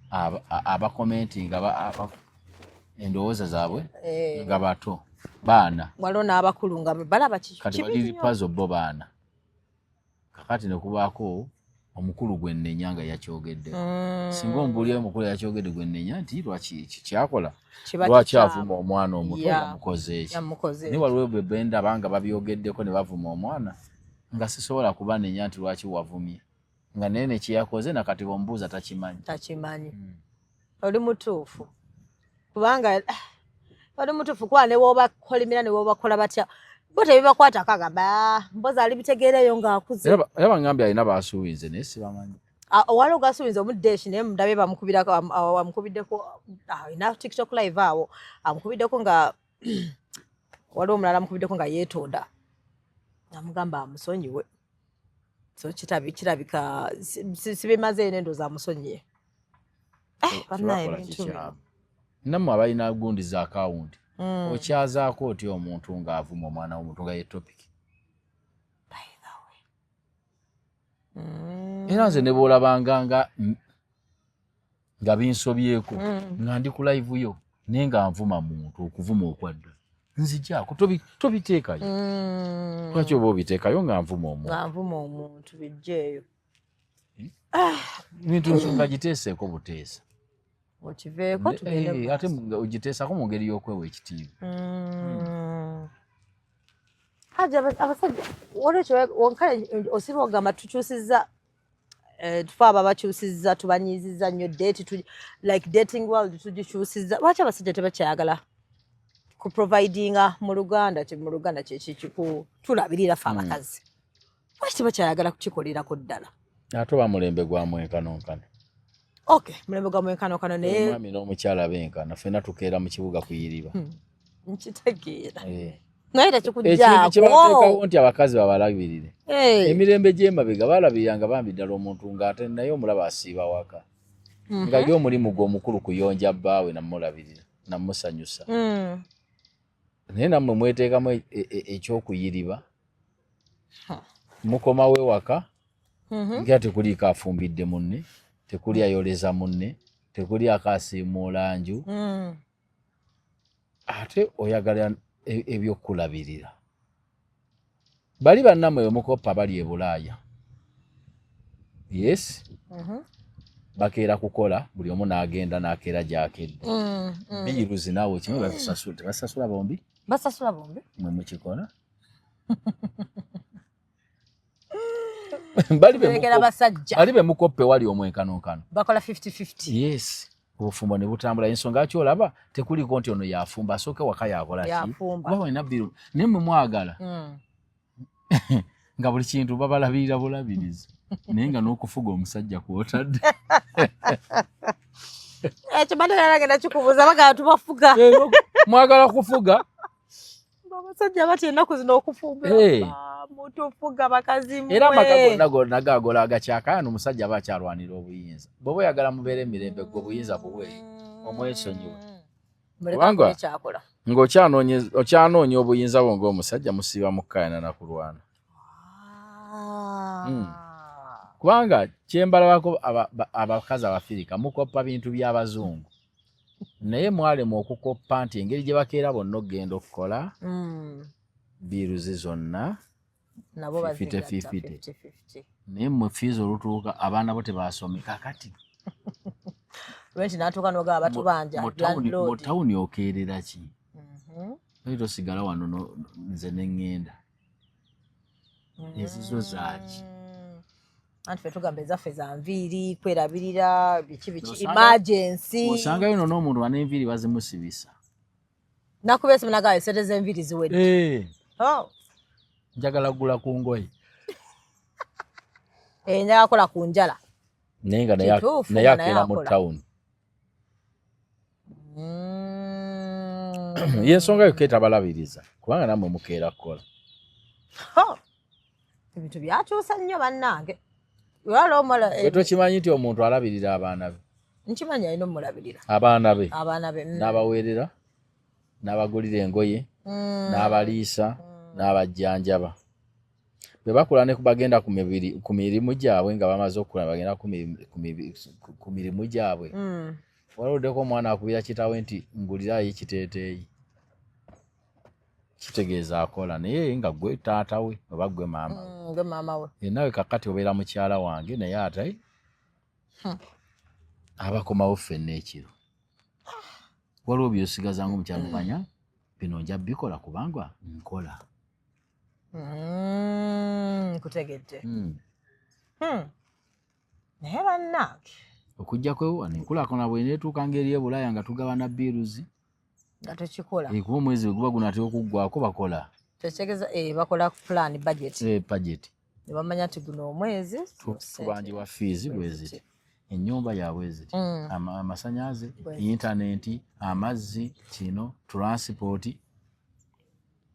[SPEAKER 2] abakomenti nga endowooza zaabwe nga bato baana.
[SPEAKER 1] Waliwo n'abakulu nga balaba
[SPEAKER 2] Kati
[SPEAKER 1] kibi
[SPEAKER 2] bali
[SPEAKER 1] nnyo.
[SPEAKER 2] Pazo bo baana. Kakati ne kubaako omukulu gwe nnenya nga yakyogedde. Singa ombuulira omukulu yakyogedde gwe nnenya nti lwaki ki kyakola,
[SPEAKER 1] Kiba
[SPEAKER 2] lwaki
[SPEAKER 1] kikyamu.
[SPEAKER 2] avuma omwana omuto, yamukoze eki.
[SPEAKER 1] Yamukoze
[SPEAKER 2] Naye waliwo bwe bendaba nga babyogeddeko ne bavuma omwana, nga sisobola kubanenya nti lwaki wavumye, nga naye ne kye yakoze nakati bw'omubuuza takimanyi.
[SPEAKER 1] Takimanyi. Oli mutuufu, kubanga oli mutuufu, kuba ne bw'obakolimira ne bw'obakola batya, bo tebibakwatako, agamba, "Ah, mpozi alibitegeereyo ng'akuze."
[SPEAKER 2] Era bangambye alina baasuubinze naye sibamanyi.
[SPEAKER 1] Ah, waliwo gasuubinze omuddeeshi, naye mundabye bamukubirako, amukubiddeko, alina TikTok live awo amukubiddeko, nga waliwo omulala amukubiddeko nga yeetonda, amugamba amusonyiwe. So kirabika sibimazeeyo, nendowooza amusonyiye. Bannaye,
[SPEAKER 2] Kyebakola
[SPEAKER 1] ebintu bino.
[SPEAKER 2] kikyamu. Nammwe abalina gundi za akawunti, okyazaako otya omuntu ng'avuma omwana w'omuntu nga ye topic?
[SPEAKER 1] By the way.
[SPEAKER 2] Era nze ne bw'olabanga nga binsobyeko, nga ndi ku live yo naye nga nvuma muntu okuvuma okwadda, nzijaako, tobiteekayo. Lwaki oba obiteekayo nga nvuma omuntu?
[SPEAKER 1] Nga nvuma omuntu, bijjeeyo.
[SPEAKER 2] Bintu nsonga giteeseeko buteesa.
[SPEAKER 1] Okiveeko tugende mu
[SPEAKER 2] Ate
[SPEAKER 1] maaso.
[SPEAKER 2] ogiteesako mu ngeri y'okwewa ekitiibwa.
[SPEAKER 1] Haji, abasajja waliwo kale osiba ogamba tukyusizza, tufe abo abakyusizza tubanyiizizza nnyo date, like dating world tugikyusizza. Lwaki abasajja tebakyayagala kuprovidinga mu Luganda, mu Luganda kyekiku tulabirira ffe abakazi? Lwaki tebakyayagala kukikolerako ddala?
[SPEAKER 2] Ate oba mulembe gwa mwenkanonkano.
[SPEAKER 1] Okay, mulembe gwa mwenkanonkano, naye
[SPEAKER 2] Omwami n'omukyala benkana, ffenna tukeera mu kibuga kuyiriba.
[SPEAKER 1] Nkitegeera, naye
[SPEAKER 2] Ekintu kye bateekawo
[SPEAKER 1] tekikugjaako
[SPEAKER 2] nti abakazi babalabirire, emirembe gy'emabega balabiriranga bambi ddala omuntu ng'ate naye omulaba asiiba waka, nga ye omulimu gwe omukulu kuyonja bbaawe namulabirira namusanyusa. Naye nammwe mweteekamu ekyokuyiriba, mukomawo ewaka nga tekuliiko afumbidde munne, tekuli ayoleza munne, tekuli akasiimuula nju, ate oyagala ebyokulabirira. Bali bannammwe bemukoppa bali e Bulaaya, yes, bakeera kukola, buli omu n'agenda n'akeera gy'akedde. Bills naawe kimwe bazisasula, tebasasula bombi?
[SPEAKER 1] Basasula bombi.
[SPEAKER 2] Mwe mukikola? Bali
[SPEAKER 1] Tulekera basajja.
[SPEAKER 2] Bali bemukoppe wali omwenkanonkano.
[SPEAKER 1] Bakola 50-50.
[SPEAKER 2] Yes, obufumbo ne butambula. Ensonga ki olaba tekuliko nti ono yafumba, asooke waka yakola ki?
[SPEAKER 1] Yafumba.
[SPEAKER 2] Kuba walina bill, naye mwe mwagala nga buli kintu babalabirira bulabirizi, naye nga n'okufuga omusajja kwotadde.
[SPEAKER 1] Ekyo badde nagenda kikubuuza, bagala tubafuga.
[SPEAKER 2] Eh, mwagala kufuga.
[SPEAKER 1] Abasajja batya ennaku zino okufumba.
[SPEAKER 2] Eh.
[SPEAKER 1] Mutufuga bakazi mmwe.
[SPEAKER 2] Era amaka gonna gonna gagola agakyakaano, omusajja aba akyalwanira obuyinza. Bw'oba oyagala mubeere emirembe, gwe obuyinza buwe omwesonyiwe.
[SPEAKER 1] Muleke
[SPEAKER 2] Kubanga-
[SPEAKER 1] akole kyakola.
[SPEAKER 2] Ng'okyanoonya obuyinza bwo ng'omusajja, musiiba mukkaayana na kulwana. Kubanga kyembalabako, abakazi Abafirika mukoppa bintu by'abazungu, naye mwalema okukoppa nti engeri gye bakeera bonna okugenda okukola, bills zonna
[SPEAKER 1] Nabo
[SPEAKER 2] 50
[SPEAKER 1] bazigatta.
[SPEAKER 2] 50.
[SPEAKER 1] 50-50.
[SPEAKER 2] Naye mmwe fees olutuuka, abaana bo tebasome kakati.
[SPEAKER 1] Lwenti n'atuuka n'ogaba batubanja.
[SPEAKER 2] Mu
[SPEAKER 1] Landlord.
[SPEAKER 2] tawuni okeerera ki? Naye tosigala wano nze neŋŋenda, ezizo zaaki?
[SPEAKER 1] Anti ffe tugamba ezaffe za nviiri, kwerabirira, biki biki, emergency.
[SPEAKER 2] Osangayo no n'omuntu wan'enviiri bazimusibisa.
[SPEAKER 1] Nakuba esimu nagamba esente z'enviiri ziwedde.
[SPEAKER 2] Eh,
[SPEAKER 1] Oh.
[SPEAKER 2] njagala kugula ku ngoye.
[SPEAKER 1] Eh, njagala kola ku njala.
[SPEAKER 2] Naye nga
[SPEAKER 1] Kituufu,
[SPEAKER 2] naye
[SPEAKER 1] nga naye
[SPEAKER 2] akeera mu
[SPEAKER 1] akola.
[SPEAKER 2] tawuni. Yensonga yokka etabalabiriza, kubanga nammwe mukeera kukola.
[SPEAKER 1] Ho! Ebintu byakyusa nnyo bannange. Olwala omuwala
[SPEAKER 2] Gwe tokimanyi nti omuntu alabirira abaana be?
[SPEAKER 1] Nkimanyi, alina omulabirira.
[SPEAKER 2] Abaana be.
[SPEAKER 1] Abaana be.
[SPEAKER 2] N'abaweerera, n'abagulira engoye, n'abaliisa, n'abajjanjaba. Bwe bakula ne bagenda ku mirimu gyabwe, nga bamaze okukula bagenda ku mirimu gyabwe, waliwuddeko omwana akubira kitaawe nti ngulirayo ekiteeteeyi? Kitegeeza akola, naye nga gwe taata we oba gwe maama we.
[SPEAKER 1] Gwe maama we.
[SPEAKER 2] Nawe kakati obeera mukyala wange, naye ate abakomawo ffenna ekiro, waliwo byosigaza nga omukyala omanya bino nja bikola kubanga nkola.
[SPEAKER 1] Nkutegedde. Naye bannange.
[SPEAKER 2] Okujjako wano enkulaakulana bweneetuuka ng'eri e Bulaaya nga tugabana bills.
[SPEAKER 1] Nga tukikola.
[SPEAKER 2] Eh, kuba omwezi bwe guba gunaatera okuggwako bakola.
[SPEAKER 1] Tekyegeza, eh, bakola plan, budget.
[SPEAKER 2] Eh, budget.
[SPEAKER 1] Ne bamanya nti guno omwezi
[SPEAKER 2] tubanjibwa fees bwe ziti, ennyumba yabwe ziti, amasannyalaze,
[SPEAKER 1] Bwe ziti.
[SPEAKER 2] intaneti, amazzi, kino, transport.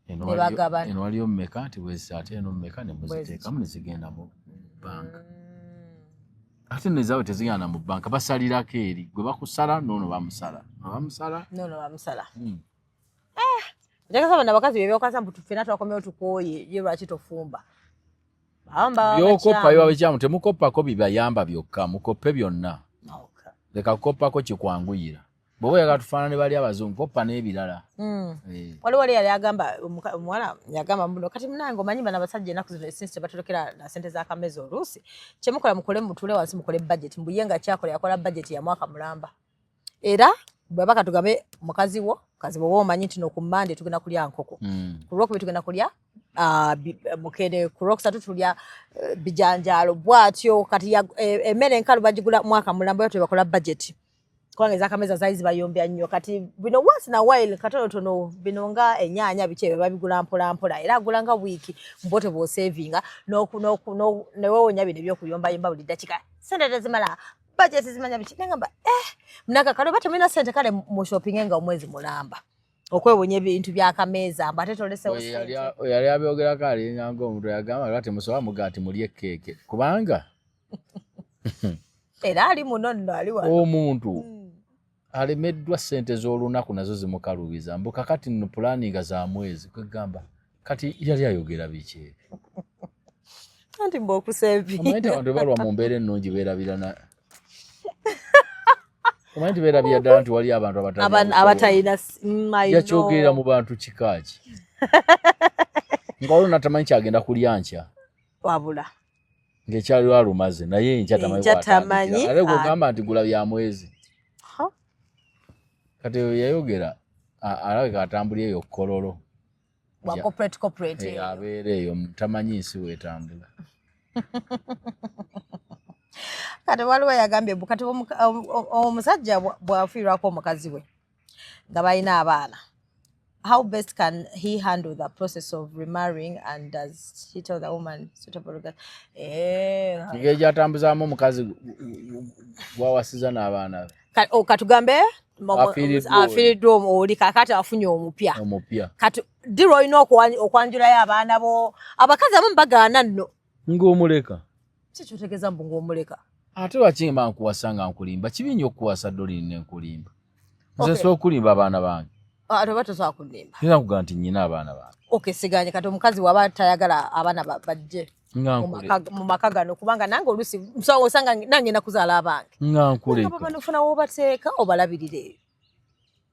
[SPEAKER 2] Eno
[SPEAKER 1] Ne bagabana.
[SPEAKER 2] Eno waliyo mmeka nti bwezi, ate eno mmeka, ne muziteekamu ne zigenda mu banka. Ate nezaabwe tezigenda mu banka, basalirako eri gwe bakusala, noono bamusala, bamusala.
[SPEAKER 1] Nono bamusala. Ntegeza bano abakazi byebyokasa mbu ffenna twakomyewo tukooye, ye lwaki tofumba? Bamba.
[SPEAKER 2] Byokoppa biba bikyamu. Temukoppako bibayamba byokka, mukoppe byonna. Leka kukoppako kikwanguyira. Bw'oba oyagala tufaanane bali abazungu, koppa n'ebirala. Eh.
[SPEAKER 1] Waliwo wali yali agamba omuwala yagamba muno kati munange omanyi bano abasajja ennaku zino since tebatulekera na sente z'akameza, oluusi kyemukola mukole mutuule wansi mukole budget. Mbu ye nga kyakola yakola budget ya mwaka mulamba, era bwaba katugambe mukazi wo, mukazi bwoba omanyi nti no ku Mande tugenda kulya nkoko, ku Lwokubiri tugenda kulya mukene, ku Lwokusatu tulya bijanjaalo, bw'atyo kati emmere enkalu bagigula mwaka mulamba, era tebakola budget kubanga ezakameza zaali zibayombya nnyo. Kati bino once in a while katonotono, bino nga ennyaanya biki ebyo babigula mpola mpola, era agula nga wiiki mbote bw'osevinga neweewonya bino ebyokuyombayomba buli ddakika, sente tezimala, budget zimanya biki. Nagamba eh, munaka kale oba temulina sente, kale mu shopping nga omwezi mulamba okwewonya ebintu byakameeza mbu ate tolesewo
[SPEAKER 2] Oyo
[SPEAKER 1] sente.
[SPEAKER 2] Oyo yali abyogerako alinganga omuntu yagamba lwa temusobola muga nti mulye keeke kubanga
[SPEAKER 1] Era ali muno nno ali wano.
[SPEAKER 2] Omuntu alemeddwa ssente z'olunaku nazo zimukalubiza, mbu kakati nno pulaninga za mwezi. Kwegamba kati yali ayogera biki ebyo?
[SPEAKER 1] Anti mbu okusevinga.
[SPEAKER 2] Omanyi nti abantu bwe balwa mu mbeera ennungi beerabira na omanyi nti beerabira ddala nti wali abantu
[SPEAKER 1] abatalina I know.
[SPEAKER 2] Yakyogerera mu bantu kika ki? Nga waliwo natamanyi kyagenda kulya nkya.
[SPEAKER 1] Wabula.
[SPEAKER 2] Ng'ekyaliwo alumaze naye enkya tamanyi
[SPEAKER 1] Enkya tamanyi,
[SPEAKER 2] bw'atandikira. Ate gw'ogamba nti gula bya mwezi.
[SPEAKER 1] Ha.
[SPEAKER 2] Kati oyo yayogera alabika atambulira eyo Kololo.
[SPEAKER 1] Bwa corporate, corporate eyo.
[SPEAKER 2] Abeera eyo tamanyi nsi weetambula.
[SPEAKER 1] Kati waliwo yagambye mbu kati omusajja bw'afiirwako omukazi we nga balina abaana, how best can he handle the process of remarrying, and does he tell the woman suitable regard?
[SPEAKER 2] Engeri gy'atambuzaamu omukazi gw'awasiza n'abaana be.
[SPEAKER 1] Katugambe
[SPEAKER 2] Afiiriddwa oli.
[SPEAKER 1] afiiriddwa oli, kakati afunye omupya.
[SPEAKER 2] Omupya.
[SPEAKER 1] Kati ddi lw'olina okwanjulayo abaana bo? Abakazi abamu bagaana nno.
[SPEAKER 2] Ng'omuleka.
[SPEAKER 1] Ki kyotegeeza mbu ng'omuleka?
[SPEAKER 2] Ate lwaki mba nkuwasa nga nkulimba? Kibi nnyo okukuwasa Doreen ne nkulimba. Nze nsobola okulimba abaana bange.
[SPEAKER 1] Ate oba tosobola kunimba.
[SPEAKER 2] Nina kugamba nti nnyina abaana bange.
[SPEAKER 1] Okay, siganye. Kati omukazi waba tayagala abaana bajje
[SPEAKER 2] Nga nkuleka.
[SPEAKER 1] mu maka gano, kubanga nange oluusi osanga nange nakuzaala abange.
[SPEAKER 2] Nga nkuleka.
[SPEAKER 1] Nga baba nofuna w'obateeka obalabirire eyo.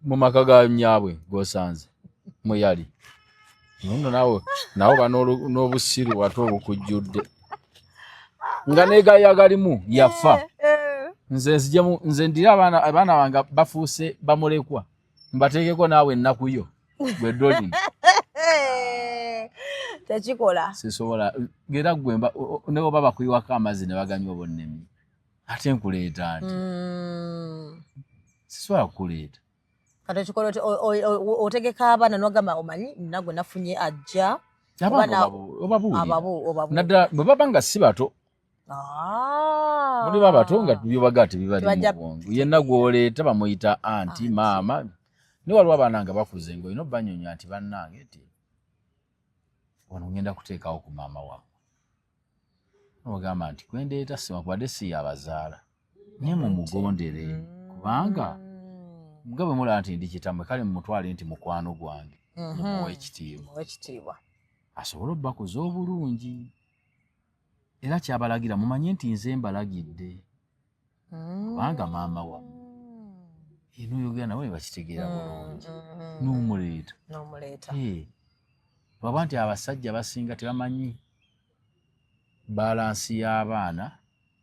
[SPEAKER 2] Mu maka ga nnyaabwe g'osanze mwe yali. Nno naawe ba n'obusiru ate obukujjudde. Nga n'egaaya galimu yafa. Nze nzijemu, nze ndira abaana bange bafuuse bamulekwa. Mbateekeko naawe ennaku yo gwe Doreen.
[SPEAKER 1] Tekikola.
[SPEAKER 2] Sisobola. Era gwe mba, ne bw'oba bakuyiwako amazzi ne baganywa obonnemye. Ate nkuleeta nti. Sisobola kukuleeta.
[SPEAKER 1] Kati ekikola oti, otegeka abaana n'ogamba omanyi nagwe nafunye ajja.
[SPEAKER 2] Abaana
[SPEAKER 1] Oba
[SPEAKER 2] obabuulira.
[SPEAKER 1] Obabuulira.
[SPEAKER 2] Naddala bwe baba nga si bato. Muli babato nga byobaga tebibali mu
[SPEAKER 1] Tebajja
[SPEAKER 2] bwongo. Yenna gw'oleeta bamuyita anti,
[SPEAKER 1] Anti.
[SPEAKER 2] maama. Ne waliwo abaana nga bakuze ng'olina obbanyonyola nti bannange nti wano ngenda kuteekawo ku maama wammwe. N'ogamba nti kwe ndeeta si wakubadde si yabazaala. Naye mumugondere kubanga nga bwe mulaba nti ndi kitammwe, kale mumutwale nti mukwano gwange. Mumuwe ekitiibwa.
[SPEAKER 1] Mumuwe ekitiibwa.
[SPEAKER 2] Asobole obbakuza obulungi. Era kyabalagira mumanye nti nze mbalagidde. Kubanga maama wammwe. Eno oyogera nabo ne bakitegeera bulungi. N'omuleeta.
[SPEAKER 1] N'omuleeta.
[SPEAKER 2] Lwaba nti abasajja abasinga tebamanyi balansi y'abaana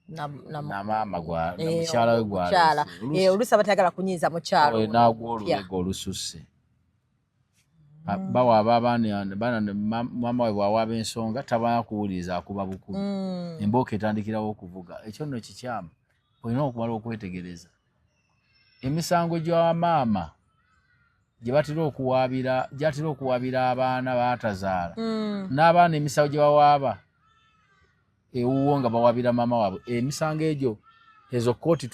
[SPEAKER 2] na maama gwa, na mukyala we gwa
[SPEAKER 1] Mukyala.
[SPEAKER 2] oluusi.
[SPEAKER 1] Oluusi abatayagala kunyiiza mukyala
[SPEAKER 2] Oyo
[SPEAKER 1] ono.
[SPEAKER 2] n'agwa olubega olususse. Bawaaba abaana, abaana ne maama we bw'awaaba ensonga tabanya kuwuliriza, akuba bukubi. Embooka etandikirawo okuvuga. Ekyo nno kikyamu. Olina okumala okwetegereza. Emisango gya maama gye batera okuwaabira, gy'atera okuwaabira abaana baatazaala. N'abaana emisango gye bawaaba ewuwo nga bawaabira maama waabwe. Emisango egyo, ezo kkooti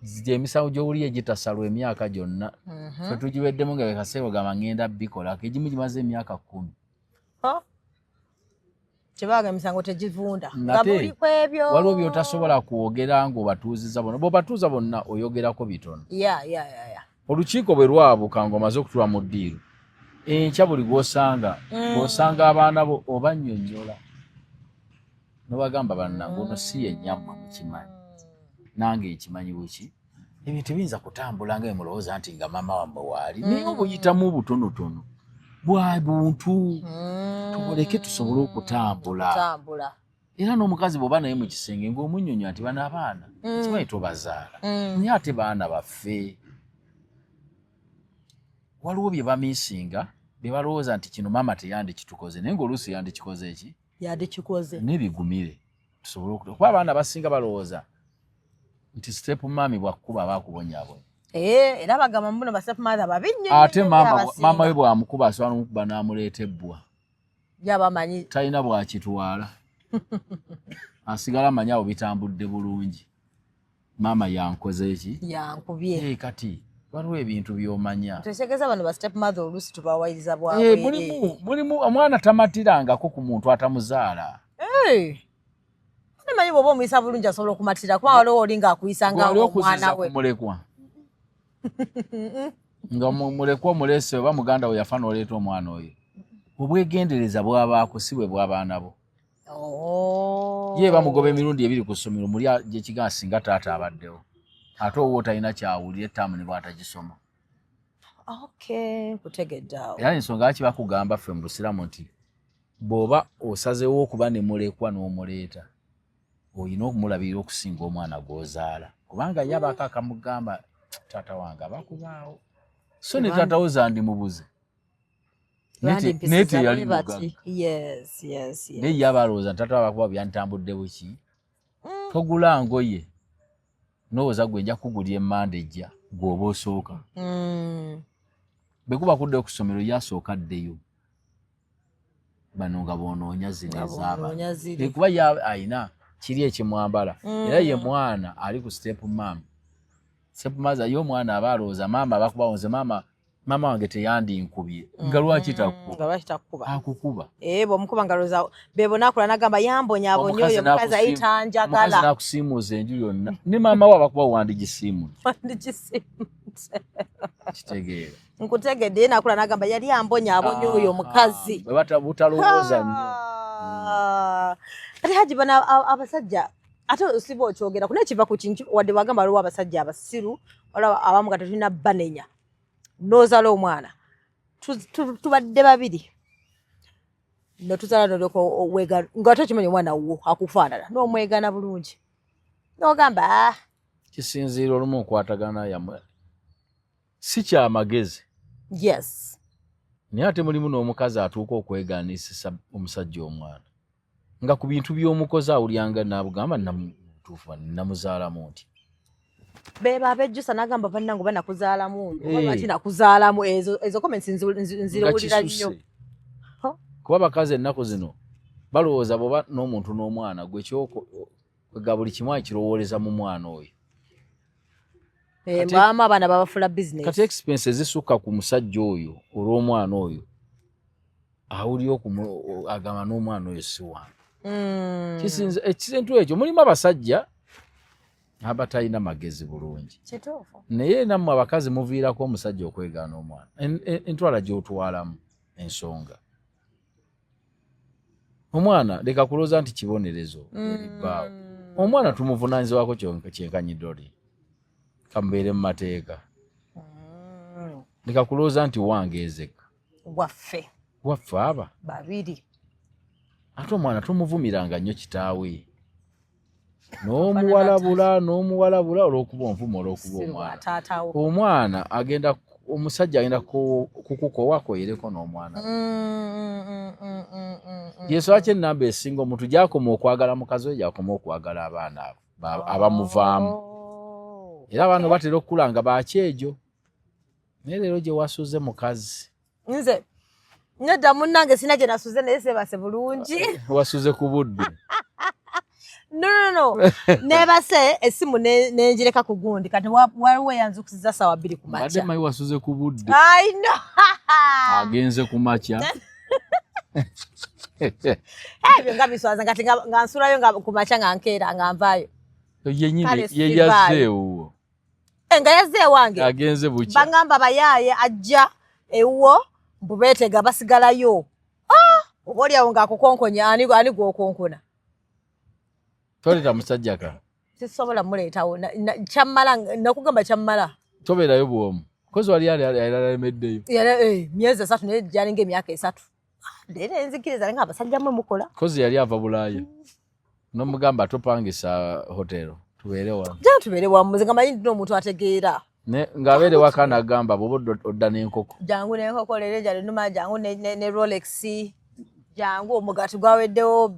[SPEAKER 2] gy'emisango gy'owulira egitasalwa emyaka gyonna. Ffe tugiweddemu nga bekaseera ogamba ngenda bikolako. Egimu gimaze emyaka 10.
[SPEAKER 1] Ha? Kyebaga emisango tegivunda.
[SPEAKER 2] Nate,
[SPEAKER 1] Nga buli ku ebyo.
[SPEAKER 2] waliwo by'otasobola kwogera ng'obatuuziza bonna. Bw'obatuuza bonna oyogerako bitono. Olukiiko bwe lwabuka ng'omaze okutuula mu ddiiro, enkya buli gw'osanga abaana bo obannyonnyola. N'obagamba bannange ono si ye nnyammwe mukimanyi. Nange nkimanyi buki. Ebintu tebiyinza kutambula nga bwe mulowooza nti nga maama wammwe waali. Naye obuyitamu obutonotono bwa buntu. Tuboleke tusobole okutambula.
[SPEAKER 1] Okutambula.
[SPEAKER 2] Era n'omukazi bw'oba naye mu kisenge ng'omunnyonnyola nti bano abaana, kimanyi tobazaala. Naye ate baana baffe. Waliwo bye bamiisinga, bye balowooza nti kino maama teyandikitukoze, naye ng'oluusi yandikikoze ki?
[SPEAKER 1] Yandikikoze.
[SPEAKER 2] N'ebigumire. Tusobole kuba abaana abasinga balowooza nti step mummy bw'akkuba aba akubonyaabonya.
[SPEAKER 1] Era bagamba mbu ba step mother babi nnyo
[SPEAKER 2] Ate
[SPEAKER 1] nnyo nnyo abasinga.
[SPEAKER 2] maama we bw'amukuba asobola n'omukuba n'amuleeta ebbwa.
[SPEAKER 1] Yabamanyi.
[SPEAKER 2] Talina bw'akitwala. Asigala amanyi awo bitambudde bulungi. Maama yankoze ki?
[SPEAKER 1] Yankubye.
[SPEAKER 2] Kati waliwo ebintu by'omanya.
[SPEAKER 1] Tetegeeza bano ba step mother oluusi tubawayiriza bwabwe.
[SPEAKER 2] Mulimu omwana tamatirangako ku muntu atamuzaala.
[SPEAKER 1] Namanyi bw'oba omuyisa bulungi asobola okumatira, kuba waliwo oli ng'akuyisa nga
[SPEAKER 2] Gw'oli
[SPEAKER 1] omwana
[SPEAKER 2] okuziza
[SPEAKER 1] we.
[SPEAKER 2] ku mulekwa. Nga mulekwa omulese oba muganda we yafa n'oleeta omwana oyo. Obwegendereza bw'abaako si bwe bw'abaana bo. Ye bamugoba emirundi ebiri ku ssomero muli gye kigaa singa taata abaddewo. Ate owuwo talina kyawulira ettaamu ne bw'atagisoma.
[SPEAKER 1] Okay, nkutegedde awo.
[SPEAKER 2] Era ensonga lwaki bakugamba ffe mu Busiraamu nti Bw'oba osazeewo okuba ne mulekwa n'omuleeta, olina okumulabirira okusinga omwana gw'ozaala, kubanga ye abaako akamugamba, taata wange abakubaawo, so ne taata wo zandimubuze. Naye teyali mugagga, naye ye aba alowooza taata abakuba byantambudde buki. Togula ngoye nowooza gwe nja kukugulira emmanda ejja, gw'oba osooka. Bwe kuba kuddayo ku ssomero, ye asooka addeyo, bano nga bonoonya zino ezaabano, kuba ye alina kiri ekimwambala. Era ye mwana ali ku step mum, step mother, ye omwana aba alowooza maama abakubawo, nze maama wange teyandinkubye, nga lwaki
[SPEAKER 1] takuba?
[SPEAKER 2] Akukuba.
[SPEAKER 1] Eh, bwomukuba nga lowooza bebo nakula nagamba yambonyabonya oyo mukazi ayitanjagala.
[SPEAKER 2] Nakusiimuuza enju yonna, ne maama we abakuba wandigisiimuze.
[SPEAKER 1] Wandigisiimuze.
[SPEAKER 2] Kitegeera?
[SPEAKER 1] Nkutegedde. Ye nakula nagamba yali ambonyaabonya oyo omukazi.
[SPEAKER 2] Butalowooza nnyo.
[SPEAKER 1] Ate Haji, bano abasajja ate siba okyogera kunaye kiva ku kintu, wadde wagamba waliwo abasajja abasiru, waliwo abamu nga tetulina banenya. N'ozala omwana, tubadde babiri notuzala, nolyoka weegana nga tokimanyi omwana wo akufaanana, n'omwegana bulungi n'ogamba, ah.
[SPEAKER 2] Kisinziira olumu okwatagana yamwe si kyamagezi. Naye ate mulimu n'omukazi atuuka okweganisisa omusajja omwana, nga ku bintu by'omukozi awulyanga nabugamba namutuufu namuzaalamu nti
[SPEAKER 1] Beba abejjusa nagamba bannange oba nakuzaalamu, oba lwaki nakuzaalamu, ezo comments nziwulira nnyo.
[SPEAKER 2] Kuba abakazi ennaku zino balowooza bwoba n'omuntu n'omwana gwe kyega buli kimu akirowooleza mu mwana oyo.
[SPEAKER 1] Mbwamu abaana babafula business.
[SPEAKER 2] Kati expense ezisukka ku musajja oyo olw'omwana oyo, awulira agamba n'omwana oyo si wange. Kisinza ekintu ekyo, mulimu abasajja abatalina magezi bulungi. Naye nammwe abakazi muviirako omusajja okwegaana omwana. Entwala gy'otwalamu ensonga, omwana leka kulowooza nti kibonerezo eri bbaawe. Omwana tumuvunaanyizibwako kyenkanyidde oli kamubeere mu mateeka. Leka kulowooza nti wange ezeka.
[SPEAKER 1] Waffe.
[SPEAKER 2] Waffe aba
[SPEAKER 1] babiri.
[SPEAKER 2] Ate omwana tomuvumiranga nnyo kitaawe, n'omuwalabula n'omuwalabula olw'okuba onvuma, olw'okuba omwana
[SPEAKER 1] taatawo.
[SPEAKER 2] Omwana agenda, omusajja agenda kukukowa akoyereko n'omwana. Yensonga ki enamba esinga omuntu gyakoma okwagala mukazi we, gyakoma okwagala abaana abo abamuvaamu. Era abaana batera okukula nga bakyejo, naye leero gye wasuze mukazi?
[SPEAKER 1] Nze nedda munnange, sina gye nasuze, naye seebase bulungi.
[SPEAKER 2] Wasuze ku buddu?
[SPEAKER 1] No, no, no, neebase, essimu nenjireka ku gundi, kati waliwo eyanzukusiza sawa 2 ku
[SPEAKER 2] Mbadde
[SPEAKER 1] makya.
[SPEAKER 2] Manyi wasuze ku budde.
[SPEAKER 1] I know.
[SPEAKER 2] Agenze ku makya.
[SPEAKER 1] Ebyo nga biswaza, kati nga nsulayo nga ku makya nga nkeera nga nvaayo.
[SPEAKER 2] Yenyini
[SPEAKER 1] Kale
[SPEAKER 2] ye
[SPEAKER 1] sivaayo.
[SPEAKER 2] yazze ewuwo.
[SPEAKER 1] Eh, nga yazze ewange.
[SPEAKER 2] Agenze bukya.
[SPEAKER 1] Baŋŋamba bayaaye ajja ewuwo, mbu beetega basigalayo. Ah! Oba oliawo ng'akukonkonya, ani gw'okonkona?
[SPEAKER 2] Toleeta musajja ka.
[SPEAKER 1] Sisobola muleetawo. Kyammala nakugamba, kyammala.
[SPEAKER 2] Tobeerayo bwomu kozi wali alemeddeyo.
[SPEAKER 1] Yala, myezi 3, naye gyalinga emyaka 3. Ah, leero enzikiriza nga abasajja mmwe mukola.
[SPEAKER 2] Kozi yali ava Bulaaya nomugamba topangisa hotero, tubeere wano.
[SPEAKER 1] Jja tubeere wamu, nze nga manyi nti n'omuntu ategeera.
[SPEAKER 2] Ng'abeere waka nagamba bwoba odda n'enkoko.
[SPEAKER 1] Jangu n'enkoko leero, enjala ennuma, jangu ne Rolex, jangu omugaati gwaweddewo,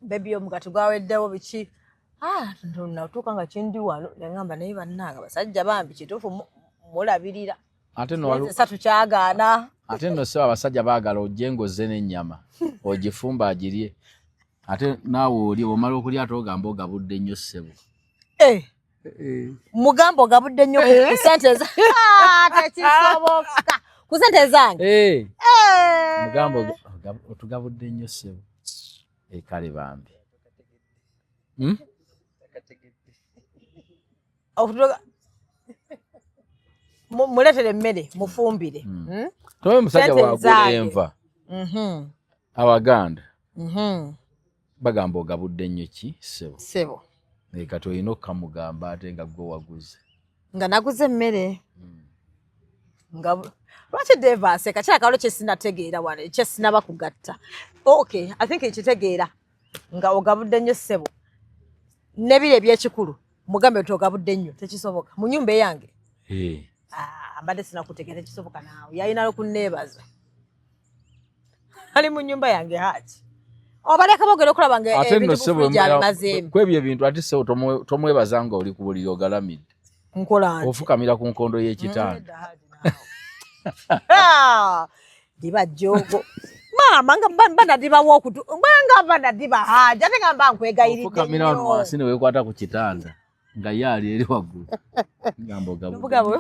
[SPEAKER 1] baby, omugaati gwaweddewo, biki. Ah, natuuka nga kindi wano neŋŋamba, naye bannange abasajja bambi, kituufu mulabirira.
[SPEAKER 2] Ate no
[SPEAKER 1] Myezi 3 kyagaana.
[SPEAKER 2] Ate nno sebo, abasajja baagala ojje ng'ozze n'ennyama ogifumba agirye, ate naawe oli omala okulya ate ogamba ogabudde nnyo ssebo.
[SPEAKER 1] Eh, mugamba ogabudde nnyo ku sente Ah, tekisoboka, ku sente zange.
[SPEAKER 2] Eh,
[SPEAKER 1] Eh.
[SPEAKER 2] mugamba otugabudde nnyo ssebo. Eh, kale bambi.
[SPEAKER 1] Muleetere emmere mufumbire.
[SPEAKER 2] Tobe musajja
[SPEAKER 1] Sente
[SPEAKER 2] bwagula
[SPEAKER 1] zange.
[SPEAKER 2] enva, abaganda bagamba ogabudde nnyo ki ssebo.
[SPEAKER 1] Ssebo.
[SPEAKER 2] Eh, kati olina okukamugamba ate nga gwe waguze.
[SPEAKER 1] Nga naguze emmere. Nga lwaki Dave aseka? Kirabika waliwo kyesinategeera wano, kyesinaba kugatta. Okay, I think nkitegeera. Nga ogabudde nnyo ssebo, nebiri ebyekikulu mugambe nti ogabudde nnyo, tekisoboka mu nyumba eyange. Ah, mbadde sinakutegeera, tekisoboka. Naawe yalina okunneebaza, ali mu nyumba yange. Haji obaleka bogera okulaba nga
[SPEAKER 2] ate nno
[SPEAKER 1] ebintu
[SPEAKER 2] ssebo
[SPEAKER 1] mu fridge abimazeemu.
[SPEAKER 2] Kwebyo ebintu, ate ssebo tomwebaza nga oli ku buliri ogalamidde.
[SPEAKER 1] Nkola nti
[SPEAKER 2] ofukamira ku nkondo y'ekitanda.
[SPEAKER 1] Nedda, Haji, naawe. Ah, liba jjogo maama, nga mba nadibawa okutu nga mba nadiba Haji, ate nga mba nkwegayiridde
[SPEAKER 2] ofukamira wano
[SPEAKER 1] nnyo.
[SPEAKER 2] wansi ne weekwata ku kitanda nga ye ali eri waggulu, ngamba ogabudde.
[SPEAKER 1] Mugabo.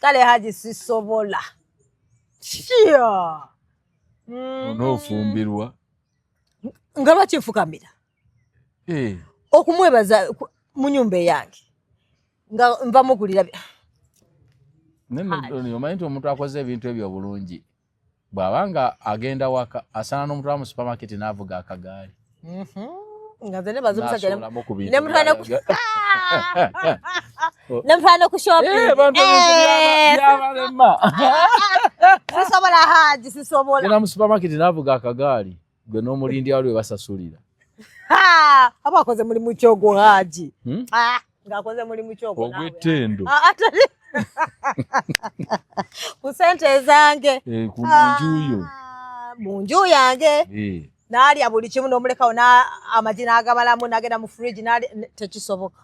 [SPEAKER 1] Kale Haji, sisobola Shia.
[SPEAKER 2] Onoofumbirwa.
[SPEAKER 1] Nga lwaki nfukamira okumwebaza mu nyumba eyange nga nva mugulira
[SPEAKER 2] Naye omanyi nti omuntu akoze ebintu ebyo obulungi, bw'aba nga agenda waka asaana n'omutwala mu supermarket n'avuga akagaali.
[SPEAKER 1] Nga nze nebaza omusajja
[SPEAKER 2] n'asuulamu ku bintu
[SPEAKER 1] nemutwala
[SPEAKER 2] by'ayagala.
[SPEAKER 1] Nemutwala ne ku shopping.
[SPEAKER 2] Eh, abantu ebintu byabalema.
[SPEAKER 1] Sisobola Haji, sisobola.
[SPEAKER 2] Genda mu supermarket n'avuga akagaali, gwe n'omulindi wali we basasulira.
[SPEAKER 1] Ha! Aba akoze mulimu kyogwo Haji.
[SPEAKER 2] Hmm?
[SPEAKER 1] Ah, ng'akoze mulimu kyogwo naawe.
[SPEAKER 2] Ogw'ettendo.
[SPEAKER 1] Ah, ku sente ezange.
[SPEAKER 2] Eh, ku nju yo.
[SPEAKER 1] Ah, mu nju yange. N'alya buli kimu n'omulekawo amagi n'agabalamu n'agenda mu fridge n'alya, tekisoboka.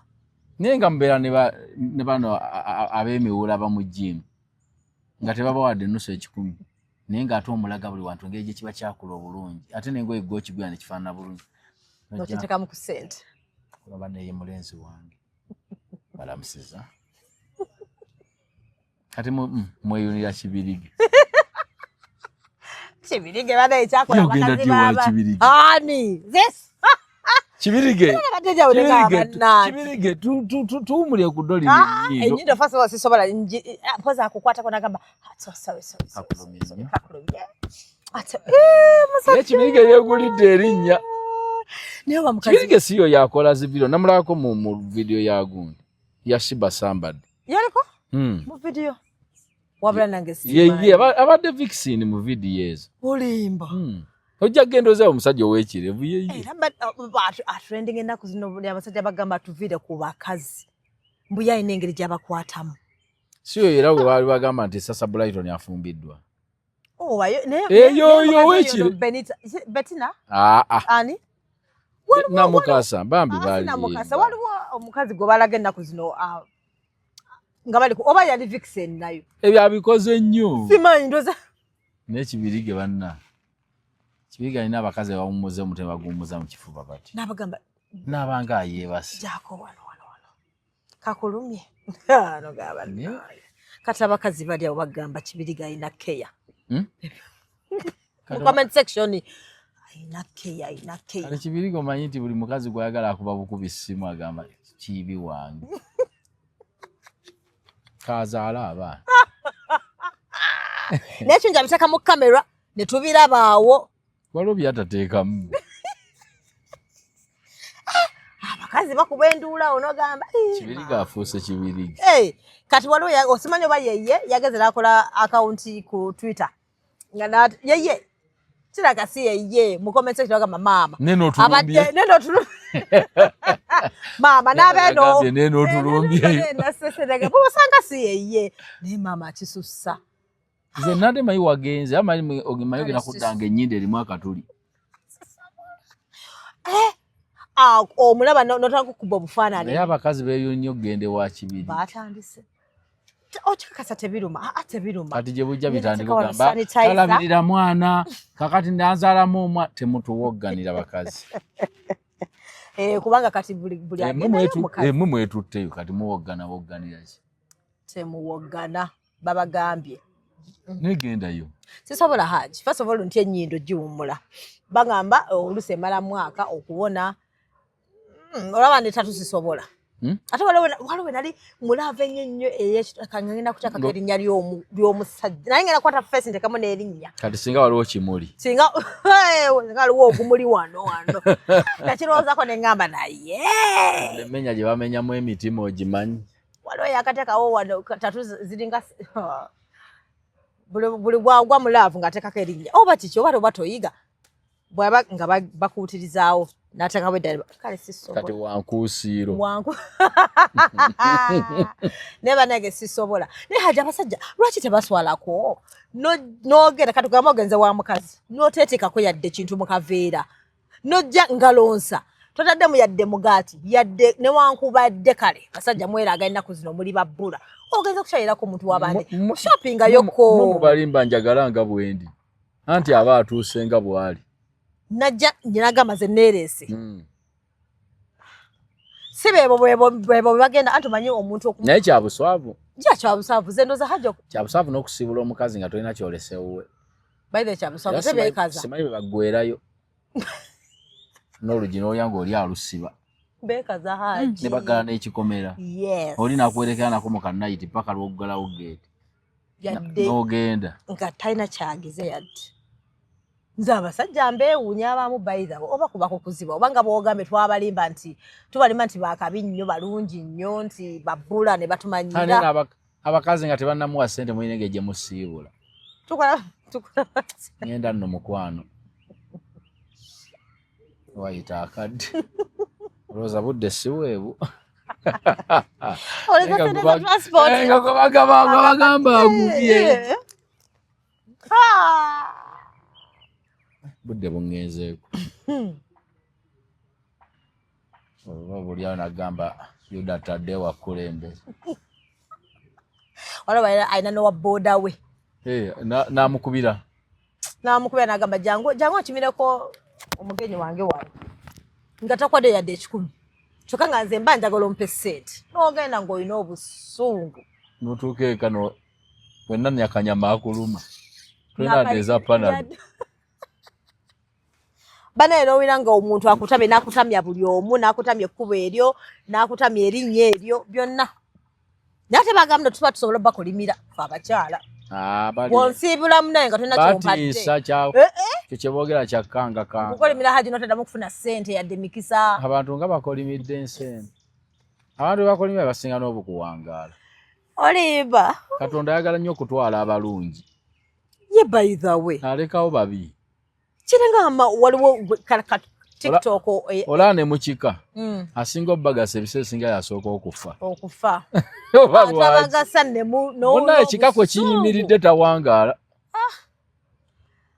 [SPEAKER 2] Naye nga mubeera ne bano ab'emiwula ba mu gym nga tebabawadde ennusu 100, naye ng'ate omulaga buli wantu engeri gye kiba kyakula obulungi, ate n'engoye gw'okigula ne kifaanana bulungi. Nojja
[SPEAKER 1] Nokiteekamu ku sente.
[SPEAKER 2] Olaba neye mulenzi wange balamusiza kati mweyunira Kibirige.
[SPEAKER 1] Kibirige bana ekyakola
[SPEAKER 2] Ye ogenda
[SPEAKER 1] abakazi
[SPEAKER 2] ddi wa
[SPEAKER 1] baba.
[SPEAKER 2] Kibirige?
[SPEAKER 1] Ani this
[SPEAKER 2] Kibirige.
[SPEAKER 1] Abadde awo
[SPEAKER 2] Kibirige,
[SPEAKER 1] bannange.
[SPEAKER 2] Kibirige tuwumulye ku ddoli
[SPEAKER 1] Ah,
[SPEAKER 2] ennyindo.
[SPEAKER 1] Ennyindo first of all sisobola mpozi akukwatako nagamba, "Ah, so sorry, sorry, sorry,
[SPEAKER 2] Akulumye
[SPEAKER 1] sorry,
[SPEAKER 2] nnyo.
[SPEAKER 1] kakulumye." Ate, eh, musajja.
[SPEAKER 2] Naye Kibirige yeegulidde erinnya.
[SPEAKER 1] Naye oba mukazi
[SPEAKER 2] Kibirige siyo yakola zi video, namulabako mu video ya gundi ya Shiba Sambad.
[SPEAKER 1] Yaliko mu video, wabula nange
[SPEAKER 2] Ye
[SPEAKER 1] simanyi.
[SPEAKER 2] ye abadde vixen mu video ezo.
[SPEAKER 1] Olimba.
[SPEAKER 2] Ojja kugenda ozeewo omusajja ow'ekirevu ye ye.
[SPEAKER 1] Era atrending ennaku zino, buli abasajja bagamba tuviire ku bakazi, mbu ye alina engeri gy'abakwatamu.
[SPEAKER 2] Siyo era bwe baali bagamba nti Sasa Brighton afumbiddwa.
[SPEAKER 1] Oh, naye
[SPEAKER 2] Eyo,
[SPEAKER 1] naye
[SPEAKER 2] yo,
[SPEAKER 1] omukazi oyo
[SPEAKER 2] wekire.
[SPEAKER 1] no Betina
[SPEAKER 2] Ah, ah.
[SPEAKER 1] ani?
[SPEAKER 2] Namukasa bambi
[SPEAKER 1] Ah,
[SPEAKER 2] baali.
[SPEAKER 1] Namukasa, waliwo omukazi gwe balaga ennaku zino, ah, nga bali oba yali vixen nayo.
[SPEAKER 2] Ebyo abikoze nnyo.
[SPEAKER 1] Simanyi, ndoza.
[SPEAKER 2] Naye Kibirige banna, Kibirige alina abakazi abawummuza omutwe, baguwummuza mu kifuba bati.
[SPEAKER 1] N'abagamba
[SPEAKER 2] n'abanga ayeebase.
[SPEAKER 1] Jako wano wano wano kakulumye. No gaba kati abakazi bali awo bagamba Kibirige alina keya. Mu comment section, alina keya, alina keya.
[SPEAKER 2] Kale Kibirige omanyi nti buli mukazi gwayagala akuba bukubi ssimu, agamba kiibi wange kazaala abaana.
[SPEAKER 1] Naye kiyinza abiteeka mu kamera ne tubirabaawo.
[SPEAKER 2] Waliwo byatateekamu.
[SPEAKER 1] Abakazi bakuba enduula awo nogamba, "Eh,
[SPEAKER 2] Kibirige afuuse Kibirige.
[SPEAKER 1] Hey, kati waliwo osimanyi oba yeye yageze nakola akawunti ku Twitter nga yeye kiraga si yeye, mu comment section bagamba maama
[SPEAKER 2] Nene otulumbye.
[SPEAKER 1] abadde nene otulumbye maama n'abeeno.
[SPEAKER 2] Agambye nene otulumbye.
[SPEAKER 1] Bwosanga si yeye, naye maama akisussa.
[SPEAKER 2] Nze nade mayi wagenze amanyi mayi ogenda kuddanga ennyindo erimu akatuli.
[SPEAKER 1] Ah, omulaba notandika okukuba obufaananyi.
[SPEAKER 2] Naye abakazi beeyunnyo okugenda ewa Kibiri.
[SPEAKER 1] Batandise okikakasa tebiruma. Ah, ah, tebiruma.
[SPEAKER 2] Kati gye bujja
[SPEAKER 1] Ngenda
[SPEAKER 2] bitandika
[SPEAKER 1] teeka wano
[SPEAKER 2] ogamba
[SPEAKER 1] sanitizer.
[SPEAKER 2] talabirira mwana, kakati nanzaalamu omwana, temutuwogganira bakazi.
[SPEAKER 1] Eh, kubanga kati buli
[SPEAKER 2] Eh, mwe
[SPEAKER 1] agendayo mukazi.
[SPEAKER 2] Eh, mwe mwetutteyo, kati muwoggana wogganira ki?
[SPEAKER 1] Temuwoggana, babagambye.
[SPEAKER 2] Negendayo.
[SPEAKER 1] Sisobola Haji. First of all, nti ennyindo giwummula, bagamba oluusi emala mwaka okuwona. Olaba netatu sisobola. Ate waliwo we nali mulava ennyo ennyo eyekangenda kuteekako erinnya ly'omusajja, naye ngenda kukwata face ntekamu n'erinnya.
[SPEAKER 2] Kati singa waliwo kimuli.
[SPEAKER 1] Singa waliwo ogumuli wano wano, nakirowoozako neŋŋamba naye
[SPEAKER 2] Emmenya gye bamenyamu emitima ogimanyi?
[SPEAKER 1] Waliwo yakateekawo wano tatu ziringa buli bwagwa mu laavu ng'ateekako erinnya oba kiki oba toyiga bwaba nga bakuutirizaawo n'ateekawo eddala kale sisobola.
[SPEAKER 2] Kati wankuusiiro.
[SPEAKER 1] Wanku naye bannange sisobola. Naye Haji abasajja lwaki tebaswalako n'ogenda kati kugamba ogenze wa mukazi n'oteeteekako yadde kintu mu kaveera n'ojja ngalonsa totaddemu yadde mugaati yadde newankubadde kale basajja mweraga ennaku zino muli babbula ogenza okukyalirako omuntu w'abandi shoppingayoko
[SPEAKER 2] mubalimba njagala nga bwendi anti aba atuuse nga bw'ali
[SPEAKER 1] najja nagamba ze neereese si beebo bwebo bagenda anti omanyi omuntu
[SPEAKER 2] naye kyabuswavu
[SPEAKER 1] ja kyabuswavu ze ndoza Haji
[SPEAKER 2] kyabuswavu n'okusiibula omukazi nga tolina kyolesewuwe
[SPEAKER 1] by the kyabuswavu tebeekaza
[SPEAKER 2] simanyi bwe baggwerayo n'olugi n'olya ng'oli alusiba
[SPEAKER 1] beekaza Haji
[SPEAKER 2] ne baggala n'ekikomera
[SPEAKER 1] yes
[SPEAKER 2] oli nakuwerekera nako mu kanayiti paka lw'oggalawo geeti
[SPEAKER 1] yadde
[SPEAKER 2] n'ogenda
[SPEAKER 1] nga talina kyagize yadde nze abasajja mbeewuunya abamu bayithawo oba kuba kukuzibwa oba nga bw'ogambye twabalimba nti tubalimba nti bakabi nnyo balungi nnyo nti babbula ne batumanyira
[SPEAKER 2] abakazi nga tebannamuwa ssente mulina engeri gye musiibula
[SPEAKER 1] tukola
[SPEAKER 2] ngenda nno mukwano wayita akadde olowooza budde si bwebu
[SPEAKER 1] nga
[SPEAKER 2] bagamba agubye budde buŋŋenzeeko oba buli awo nagamba Yuda tadde wakulembeze
[SPEAKER 1] waliwo alina n'owa booda we
[SPEAKER 2] n'amukubira
[SPEAKER 1] n'agamba jangu jangu okimireko omugenyi wange wano nga takwadde yadde 10 kyokka nga nze mba njagala ompe ssente n'ogenda ng'olina obusungu
[SPEAKER 2] n'otuuka eka wenna nyakanyama akuluma tolina adde eza Panadol
[SPEAKER 1] banaye n'owulira nga omuntu akutamye n'akutamya buli omu n'akutamya ekkubo eryo n'akutamya erinnya eryo byonna naye ate bagamba tuba tusobola obbakolimira fe abakyala bw'onsiibulamu naye nga tolina kyompadde
[SPEAKER 2] ekyo kyeboogera kyakkangakanga
[SPEAKER 1] okukolimira Haji n'otaddamu okufuna ssente yadde mikisa
[SPEAKER 2] abantu nga bakolimidde ensi eno abantu bebakolimira basinga n'obukuwangaala
[SPEAKER 1] olimba
[SPEAKER 2] Katonda ayagala nnyo okutwala abalungi
[SPEAKER 1] ye by the way
[SPEAKER 2] alekawo babi
[SPEAKER 1] kiringa waliwo TikTok
[SPEAKER 2] olaba ne mukika asinga obbagasa ebiseera ebisinga yasooka okufa
[SPEAKER 1] atabagasa
[SPEAKER 2] munaye ekika kwe kiyimiridde tawangaala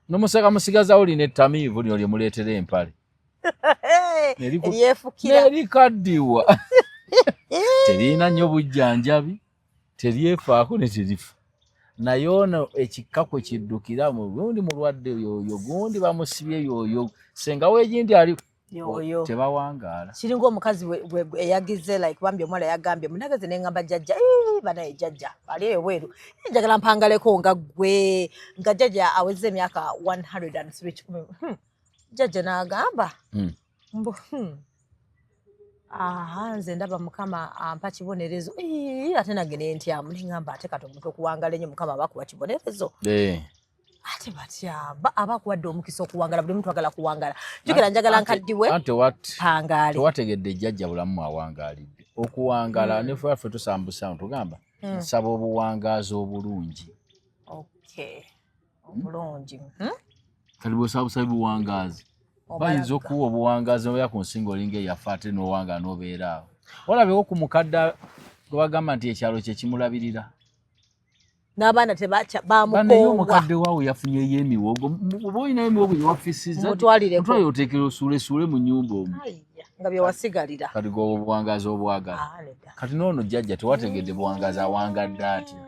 [SPEAKER 2] nomusaka musigazawo lina ettamiivu lino lye muleetera empale nerikaddiwa terina nnyo bujjanjabi teryefaako ne terifa naye ono ekika kwe kiddukira gundi mulwadde yoyo gundi bamusibye yoyo senga weegindi ali
[SPEAKER 1] yoyo
[SPEAKER 2] tebawangaala
[SPEAKER 1] kiringa omukazi eyagize like bambi omuwala yagambye munageze neŋŋamba jjajja banaye jjajja ali eyo bweru njagala mpangaleko nga ggwe nga jjajja aweze emyaka 103 jjajja n'agamba mbu aha nze ndaba Mukama ampa kibonerezo ate nange nentyamu neŋŋamba ate kati omuntu okuwangala ennyo Mukama aba akuwa kibonerezo ate batya aba akuwadde omukisa okuwangala buli muntu agala kuwangala jjukira njagala nkaddiwe pangaale
[SPEAKER 2] tewategedde jjajja bulamu awangaalidde okuwangala ne ffe tusambusa tugamba nsaba obuwangaazi obulungi
[SPEAKER 1] obulungi
[SPEAKER 2] kati bw'osaba buwangaazi bayinza okuwa obuwangaazi nobeera ku nsi ng'olinga eyafa ate n'owangala n'obeera awo olabewo ku mukadde gwe bagamba nti ekyalo kye kimulabirira
[SPEAKER 1] n'abaana
[SPEAKER 2] bamukoowa omukadde waawe yafunyeyo emiwogo oba olinayo emiwogo gyewafisiza
[SPEAKER 1] mutwalireko
[SPEAKER 2] oteekera osuulesuule mu nnyumba omwo
[SPEAKER 1] nga byewasigalira
[SPEAKER 2] kati gwe obuwangaazi obwagala kati n'ono jjajja tewategedde buwangaazi awangadde atya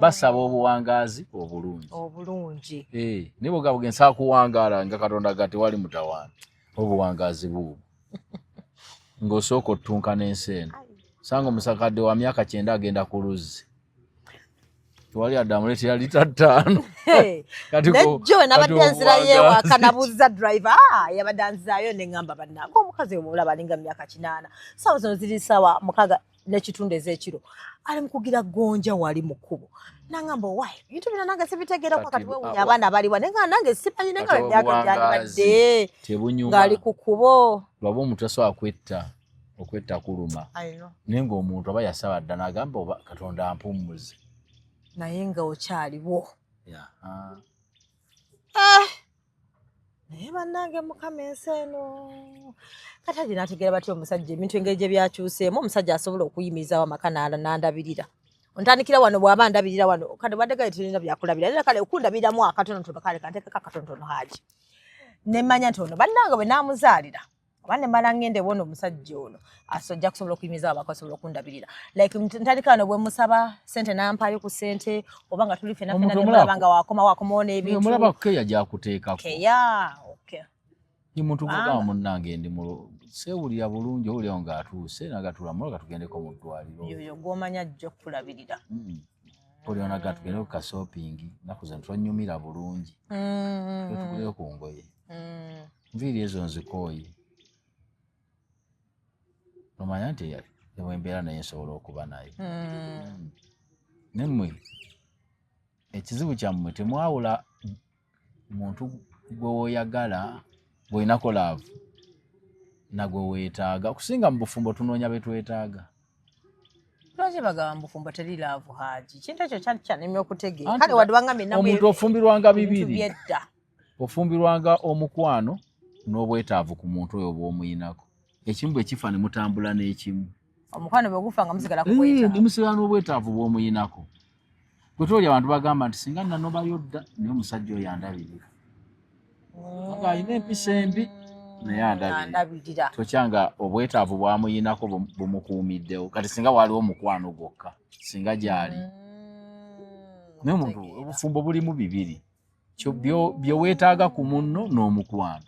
[SPEAKER 2] basaba obuwangaazi obulungi
[SPEAKER 1] obulungi
[SPEAKER 2] naye bwogamba ge nsaba kuwangaala nga Katonda ga tewali mutawaana obuwangaazi buubwo ng'osooka ottunka n'ensi eno sanga omusakadde wa myaka 90 agenda ku luzzi tewali adde amuleetera lita 5
[SPEAKER 1] nejjo nabadde nzirayo ewaka nabuuza driver yabadde anzizaayo ne ŋŋamba bannange omukazi omulaba alinga myaka 8 saawa zino ziri ssaawa 6:30 ez'ekiro ali mu kugira gonja wali mu kkubo nangamba owaayi ebintu bino nange sibitegeera kati weewuunya abaana baliwa naye nga nange simanyi naye nga emyaka gyandibadde ng'ali ku kkubo
[SPEAKER 2] lwaba omuntu tasobola kwetta Okwetta kuluma, naye ng'omuntu aba yasaba dda n'agamba oba Katonda ampummuze,
[SPEAKER 1] naye nga okyaliwo. Naye bannange, Mukama, ensi eno kati agi nategeera batya omusajja ebintu engeri gye byakyuseemu. Omusajja asobola okuyimirizawo amaka n'andabirira, ontandikira wano, bw'aba ndabirira wano kale wadde kale tulina byakulabira era kale okundabiriramu akatonotono, kale kanteekeko akatonotono Haji, nemmanya nti ono bannange bwe naamuzaalira oba nemala ngende wona omusajja ono asojja kusobola okuyimirizawo amaka, asobola okundabirira. Like ntandika wano, bwe musaba sente nampayo ku sente, oba nga tuli fena fena
[SPEAKER 2] Omuntu
[SPEAKER 1] nemulaba nga wakomawo akomawo n'ebintu.
[SPEAKER 2] Omulaba keya gyakuteekako.
[SPEAKER 1] Keya, okay.
[SPEAKER 2] Ni muntu
[SPEAKER 1] Kubanga-
[SPEAKER 2] gugamba munnange ndi mu seewulira bulungi, owulirawo ng'atuuse nagatulamu nga tugendeko mu ddwaliro.
[SPEAKER 1] Yoyo gw'omanya ajja okukulabirira.
[SPEAKER 2] Olio naga tugende ku kashopping, naku zino twanyumira bulungi, tuguleyo ku ngoye, nviiri ezo nzikooye. Nomanya nti bwembeera naye nsobola okuba naye. Nemmwe ekizibu kyammwe temwawula muntu gwe woyagala bw'olinako love nagwe weetaaga. Okusinga mu bufumbo tunoonya be twetaaga.
[SPEAKER 1] Lwaki bagamba mu bufumbo teri love, Haji? Kintu ekyo kyali kyanemye okutegeera.
[SPEAKER 2] Anti
[SPEAKER 1] Kale wadde wangambye nammwe
[SPEAKER 2] omuntu ofumbirwanga
[SPEAKER 1] ebintu
[SPEAKER 2] bibiri.
[SPEAKER 1] Byedda.
[SPEAKER 2] Ofumbirwanga omukwano n'obwetaavu ku muntu oyo bw'omuyinako. Ekimu bwe kifa ne mutambula n'ekimu.
[SPEAKER 1] Omukwano bwe gufa nga musigala ku
[SPEAKER 2] Eh,
[SPEAKER 1] bwetaavu.
[SPEAKER 2] Ne musigala n'obwetaavu bw'omuyinako. Gwe tooli abantu bagamba nti singa nanobayo dda, naye omusajja oyo andabirira, nga alina empisa embi naye andabirira.
[SPEAKER 1] Andabirira.
[SPEAKER 2] Tokyanga obwetaavu bwamuyinako bumukuumiddewo. Kati singa waaliwo omukwano gwokka, singa gyali. Naye omuntu
[SPEAKER 1] Kutegeera.
[SPEAKER 2] obufumbo bulimu bibiri. Bye weetaaga ku munno n'omukwano.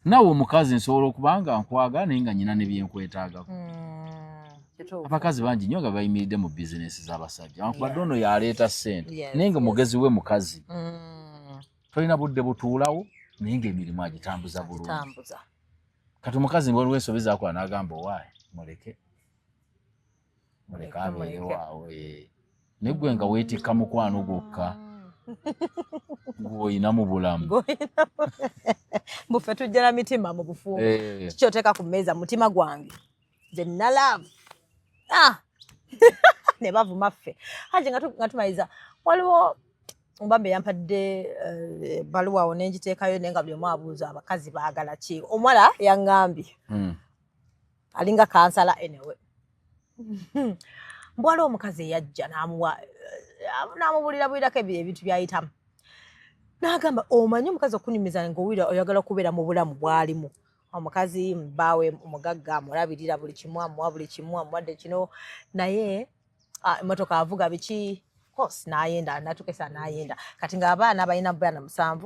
[SPEAKER 2] Naawe omukazi nsobola okuba nga nkwagala naye nga nyina ne byenkwetaagako.
[SPEAKER 1] Kituufu.
[SPEAKER 2] Abakazi bangi nnyo nga bayimiridde mu bizinesi z'abasajja, wankubadde ono yaleeta ssente, naye nga mugezi we mukazi. Tolina budde butuulawo, naye ng'emirimu agitambuza bulungi.
[SPEAKER 1] Tambuza.
[SPEAKER 2] Kati omukazi waliwo ensobi zakola n'agamba owaaye muleke, muleke abeerewo
[SPEAKER 1] Muleke.
[SPEAKER 2] awo, eh. Naye gwe nga weetikka mukwano gwokka gw'olina mu bulamu.
[SPEAKER 1] Buffe tujja na mitima mu bufumbo.
[SPEAKER 2] Eh,
[SPEAKER 1] Kikyoteeka ku mmeeza mutima gwange nze nina love. Ah! Ne bavuma ffe, Haji, nga tumaliza, waliwo omubambe yampadde ebbaluwa awo nengiteekayo, naye nga buli omu abuuza abakazi baagala ki. Omuwala yaŋŋambye alinga kansala anyway, mbwala omukazi eyajja n'amuwa n'amubulira bulirako ebintu byayitamu, n'agamba omanyi omukazi okunyumiza ng'owulira oyagala kubeera mu bulamu bw'alimu. Omukazi bbaawe omugagga amulabirira buli kimu, amuwa buli kimu, amuwadde kino, naye emotoka avuga biki course n'ayenda n'atuuka n'ayenda. Kati ng'abaana balina baana 7,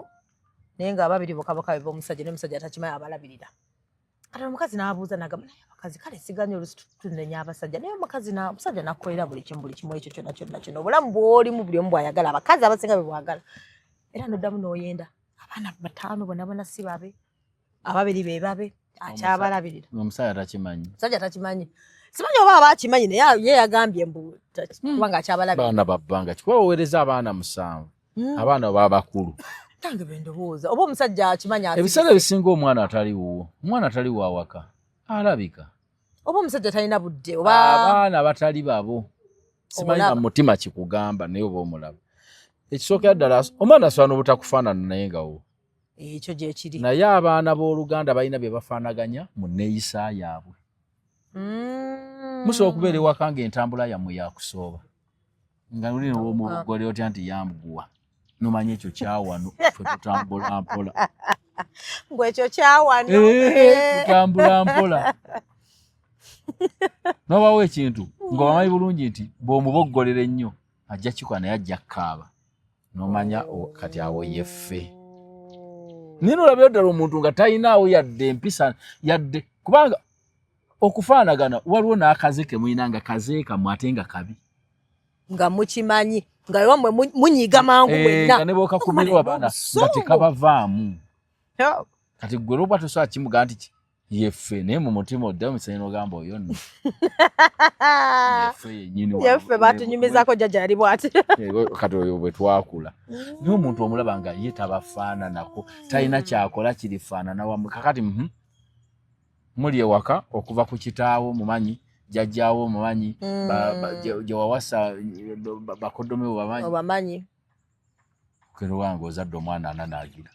[SPEAKER 1] naye nga babiri bokka bokka be b'omusajja, naye omusajja takimanyi abalabirira. Kati omukazi n'abuuza n'agamba naye abakazi kale siganye olusi tunenya abasajja, naye omukazi omusajja n'akukolera buli kimu, buli kimu ekyo kyonna kyonna kyonna, obulamu bw'olimu buli omu bw'ayagala, abakazi abasinga bwe bwagala, era noddamu n'oyenda, abaana 5 bonna bonna si babe, ababiri be babe, akyabalabirira.
[SPEAKER 2] Omusajja takimanyi.
[SPEAKER 1] Omusajja takimanyi, simanyi oba aba akimanyi, naye ye yagambye mbu kubanga akyabalabirira.
[SPEAKER 2] Baana babbanga kikuba oweereza abaana 7, abaana baba bakulu.
[SPEAKER 1] Tange bwe ndowooza oba omusajja akimanyi
[SPEAKER 2] Ebiseera ebisinga omwana atali wuwo, omwana atali wawaka alabika.
[SPEAKER 1] Oba omusajja talina budde oba
[SPEAKER 2] Abaana abatali babo simanyi
[SPEAKER 1] Omulaba.
[SPEAKER 2] na mutima kikugamba, naye oba omulaba. Ekisookera ddala omwana asobola n'obutakufaanana naye nga wo.
[SPEAKER 1] Ekyo gyekiri.
[SPEAKER 2] Naye abaana b'oluganda balina bye bafaanaganya mu nneeyisa yaabwe. Musobola okubeera ewaka ng'entambula yammwe yakusooba, nga luli womugole otya nti yamguwa, nomanya ekyo kyawano, ffe tutambula mpola.
[SPEAKER 1] Ngwe ekyo kyawano.
[SPEAKER 2] Eh, tutambula mpola. Nobawo ekintu ng'obamanyi bulungi nti bw'omuboggolera ennyo ajja kikola, naye ajja kukaaba, nomanya kati awo yeffe. Naye nolabira ddala omuntu nga talinaawo yadde empisa yadde, kubanga okufaanagana waliwo n'akaze ke mulina nga kaze kamwe ate nga kabi.
[SPEAKER 1] Nga mukimanyi nga ewammwe munyiiga mangu
[SPEAKER 2] Eh,
[SPEAKER 1] mwenna.
[SPEAKER 2] nga ne bw'okakubirwa abaana nga tekabavaamu. Kati gwe lwoba tosobola kimugaa nti yeffe, naye mu mutima oddayo musenyi n'ogamba oyo nno yeffe yennyini
[SPEAKER 1] Yeffe batunyumizako jjajja yali bw'ati.
[SPEAKER 2] Eh, kati oyo bwe twakula, naye omuntu omulaba nga ye tabafaananako, talina kyakola kirifaanana wammwe. Kakati. Muli ewaka okuva ku kitaawo mumanyi, jjajjaawo mumanyi, gye wawasa bakoddomi bo bamanyi.
[SPEAKER 1] Obamanyi.
[SPEAKER 2] Kero wange ozadde omwana ananaagira.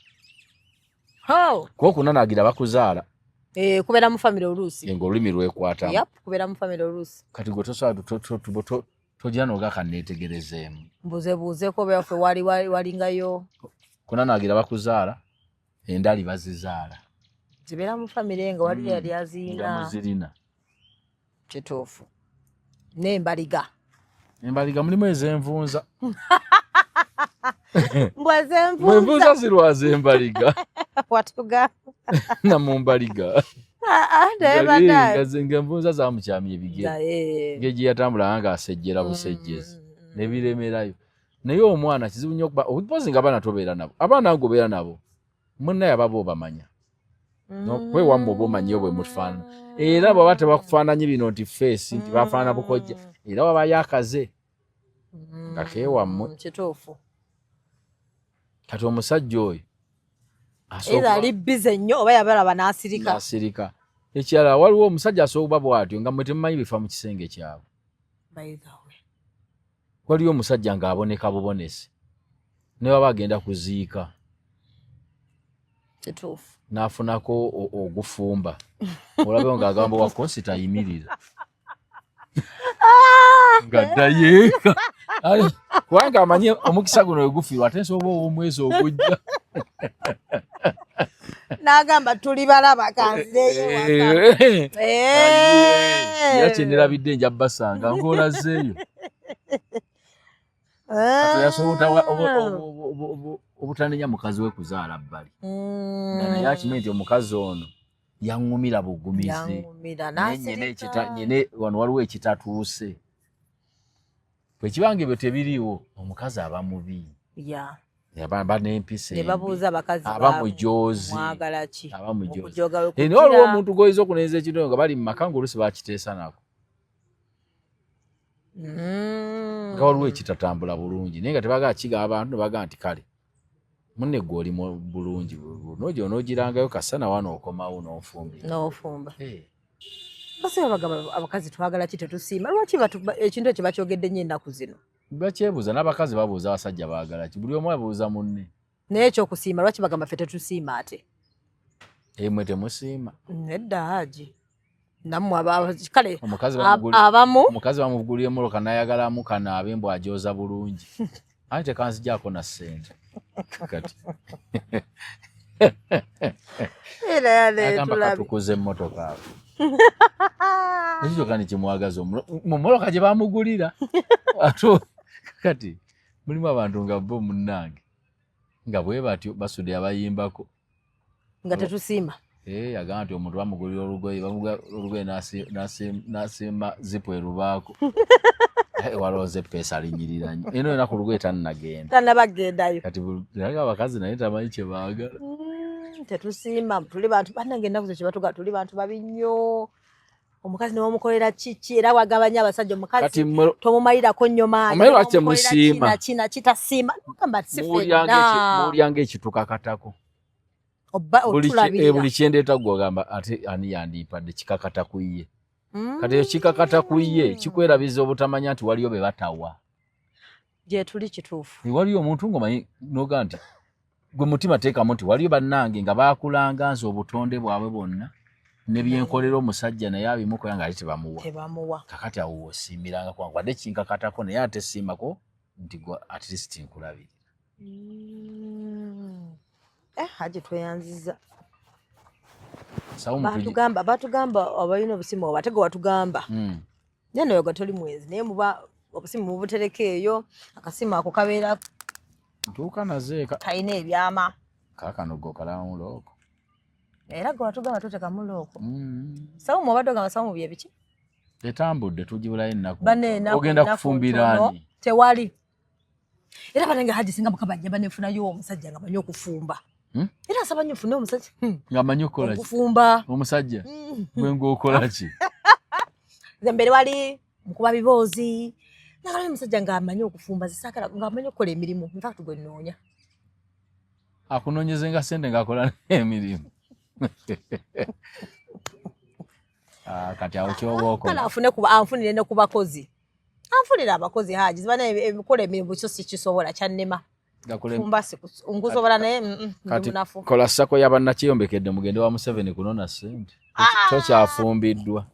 [SPEAKER 1] Ho!
[SPEAKER 2] Kuba okunanaagira bakuzaala.
[SPEAKER 1] Eh, kubeera mu famire oluusi.
[SPEAKER 2] Nga olulimi lwekwatamu.
[SPEAKER 1] Yep, kubeera mu famire oluusi.
[SPEAKER 2] Kati gwe tosobola togira noga kanneetegerezeemu.
[SPEAKER 1] Mbuzebuuzeeko oba waffe wali walingayo.
[SPEAKER 2] Kunanaagira bakuzaala, endali bazizaala.
[SPEAKER 1] Zibeera mu famire nga wali yali aziyina.
[SPEAKER 2] Nga muzirina.
[SPEAKER 1] Kituufu. N'embaliga.
[SPEAKER 2] Embaliga mulimu ez'envunza.
[SPEAKER 1] Mbwa ez'envunza.
[SPEAKER 2] Envunza zirwaza embaliga.
[SPEAKER 1] Watugamba.
[SPEAKER 2] Na mu mbaliga.
[SPEAKER 1] Ah, naye bannange.
[SPEAKER 2] Nga envunza zamukyamya ebigere. Engeri gye yatambulanga ng'asejjera busejjezi. Ne biremerayo. Naye omwana kizibu nnyo okuba mpozi nga abaana tobeera nabo. Abaana ng'obeera nabo munnaye ababa obamanya. Kwewammwe oba omanyiyo bwe mufaanana. Era bw'aba tebakufaananyi bino nti feesi nti bafaanana bukojja. Era wabayo akaze nga keewammwe.
[SPEAKER 1] Kituufu.
[SPEAKER 2] Kati omusajja oyo
[SPEAKER 1] Either ali busy nnyo oba yabalaba n'asirika.
[SPEAKER 2] N'asirika. Ekirala waliwo omusajja asobola okuba bw'atyo nga mmwe temumanyi bifa mu kisenge kyabwe.
[SPEAKER 1] By the way.
[SPEAKER 2] Waliwo omusajja ng'aboneka bubonesi ne baba agenda kuziika.
[SPEAKER 1] Kituufu.
[SPEAKER 2] N'afunako ogufumba. Olabewo ng'agamba wa kosi tayimirira. Ng'addayo eka. Kubanga amanyi omukisa guno we gufiirwa ate nsobola ow'omwezi ogujja.
[SPEAKER 1] N'agamba tuli balaba kanzireyo ewaka.
[SPEAKER 2] Era kye nnerabidde nja basanga ng'olazeeyo. Kati yasobola obutanenya mukazi we kuzaala bbali. Nga naye akimanyi nti omukazi ono yaŋŋumira bugumizi.
[SPEAKER 1] Yaŋŋumira,
[SPEAKER 2] Naye
[SPEAKER 1] n'asirika.
[SPEAKER 2] nyine wano waliwo ekitatuuse. Bwe kiba nga ebyo tebiriiwo, omukazi aba mubi. Aba n'empisa
[SPEAKER 1] Ne
[SPEAKER 2] embi.
[SPEAKER 1] babuuza abakazi
[SPEAKER 2] Aba
[SPEAKER 1] baabwe,
[SPEAKER 2] mujoozi.
[SPEAKER 1] Mwagala ki?
[SPEAKER 2] Aba mujoozi.
[SPEAKER 1] Okujooga we
[SPEAKER 2] Naye waliwo
[SPEAKER 1] kujjira.
[SPEAKER 2] omuntu gw'oyinza okunenza ekintu nga bali mu maka ng'oluusi bakiteesa nako. Nga waliwo ekitatambula bulungi naye nga tebagala kigaba abantu ne bagamba nti kale munne gwe oli bulungi n'ogyo onoogirangayo kasana wano okomawo n'ofumbira.
[SPEAKER 1] N'ofumba. Basi bagamba abakazi twagala ki tetusiima. Lwaki ekintu ekyo bakyogedde nnyo ennaku zino?
[SPEAKER 2] Bakyebuuza n'abakazi babuuza abasajja baagala ki, buli omu abuuza munne.
[SPEAKER 1] Naye ekyokusiima lwaki bagamba ffe tetusiima ate?
[SPEAKER 2] Mmwe temusiima.
[SPEAKER 1] Nedda Haji. Nammwe kale
[SPEAKER 2] Omukazi
[SPEAKER 1] abamu.
[SPEAKER 2] Omukazi bamugulira emmotoka n'ayagalamu kanaabe mbu ajooza bulungi. Anti tekanzigyako na ssente. Kati.
[SPEAKER 1] Era yale
[SPEAKER 2] Agamba
[SPEAKER 1] tulabe.
[SPEAKER 2] katukuze emmotoka awo. Ekyo kyokka ne kimwagaza mu mmotoka gye bamugulira. Ate kati mulimu abantu nga bo munnange nga bwe batyo basudde abayimbako.
[SPEAKER 1] Nga tetusiima.
[SPEAKER 2] Agamba nti omuntu bamugulira olugoye, bamugulira olugoye n'asiima zipu erubaako. Walowooza eppeesa linyirira nnyo. Eno yonna ku lugoye tannagenda.
[SPEAKER 1] Tannabagendayo.
[SPEAKER 2] Kati naye abakazi naye tamanyi kye baagala.
[SPEAKER 1] Tetusiima, tuli bantu bannange ennaku zino kye batugamba tuli bantu babi nnyo. Omukazi ne bamukolera kiki era wagamba nnyo abasajja omukazi
[SPEAKER 2] Kati mmwe
[SPEAKER 1] tomumalirako nnyo maanyi.
[SPEAKER 2] Omanyi lwaki
[SPEAKER 1] Tomukolera
[SPEAKER 2] temusiima?
[SPEAKER 1] kina, kina, kitasiima. Nogamba nti si
[SPEAKER 2] Muwulira
[SPEAKER 1] ffenna.
[SPEAKER 2] muwulira ng'ekitukakatako.
[SPEAKER 1] Oba
[SPEAKER 2] Buli
[SPEAKER 1] otulabirira.
[SPEAKER 2] kyendeeta ggwe ogamba ate ani yandimpadde kikakata ku ye. Kati ekyo kikakata ku ye kikwerabiza obutamanya nti waliyo be batawa.
[SPEAKER 1] Gye tuli kituufu.
[SPEAKER 2] Waliyo omuntu ng'omanyi n'ogamba nti gwe mutima teekamu nti waliyo bannange nga baakulanga nze obutonde bwabwe bwonna ne byenkolera omusajja naye abimukola ng'ate tebamuwa.
[SPEAKER 1] Tebamuwa.
[SPEAKER 2] Kakati awo w'osiimiranga kubanga wadde kinkakatako naye ate siimako nti gwe at least nkulabirira.
[SPEAKER 1] Haji tweyanzizza.
[SPEAKER 2] Sawo mutugi-
[SPEAKER 1] Batugamba abalina obusimu obwo, ate gwe watugamba. Naye nayo gwe toli mwenzi, naye muba obusimu mubutereka eyo, akasimu ako kabeera
[SPEAKER 2] Ntuuka nazo eka.
[SPEAKER 1] kalina ebyama.
[SPEAKER 2] Kaakano gwe okalamu looko.
[SPEAKER 1] Era gwe watugamba totekamu looko. Sawo mu obadde ogamba sawo mu bye biki?
[SPEAKER 2] Etambudde tugibulayo ennaku.
[SPEAKER 1] Banne ennaku,
[SPEAKER 2] Ogenda
[SPEAKER 1] ennaku
[SPEAKER 2] kufumbira
[SPEAKER 1] ntono,
[SPEAKER 2] ani?
[SPEAKER 1] Tewali. Era bannange Haji singa Mukama ajja baneefunayo omusajja nga manyi okufumba. Era nsaba nnyo nfune omusajja.
[SPEAKER 2] Nga manyi okukola ki?
[SPEAKER 1] Okufumba.
[SPEAKER 2] Omusajja? Gwe ng'okola ki?
[SPEAKER 1] Nze mbere wali mukuba biboozi. Nagala omusajja ng'amanyi okufumba, nze saagala ng'amanyi okukola emirimu. In fact gwe nnoonya.
[SPEAKER 2] Akunoonyeze nga ssente ng'akola n'emirimu. Ah, kati awo kyoba okola.
[SPEAKER 1] Kale afune kuba anfunire ne ku bakozi. Anfunire abakozi Haji, zibana ebikola emirimu kyo sikisobola kyannema. Fumba nkusobola naye ndi munafu.
[SPEAKER 2] Kola sako ya bannakyeyombekedde mugende wa Museveni kunona ssente.
[SPEAKER 1] Ah!
[SPEAKER 2] Tokyafumbiddwa.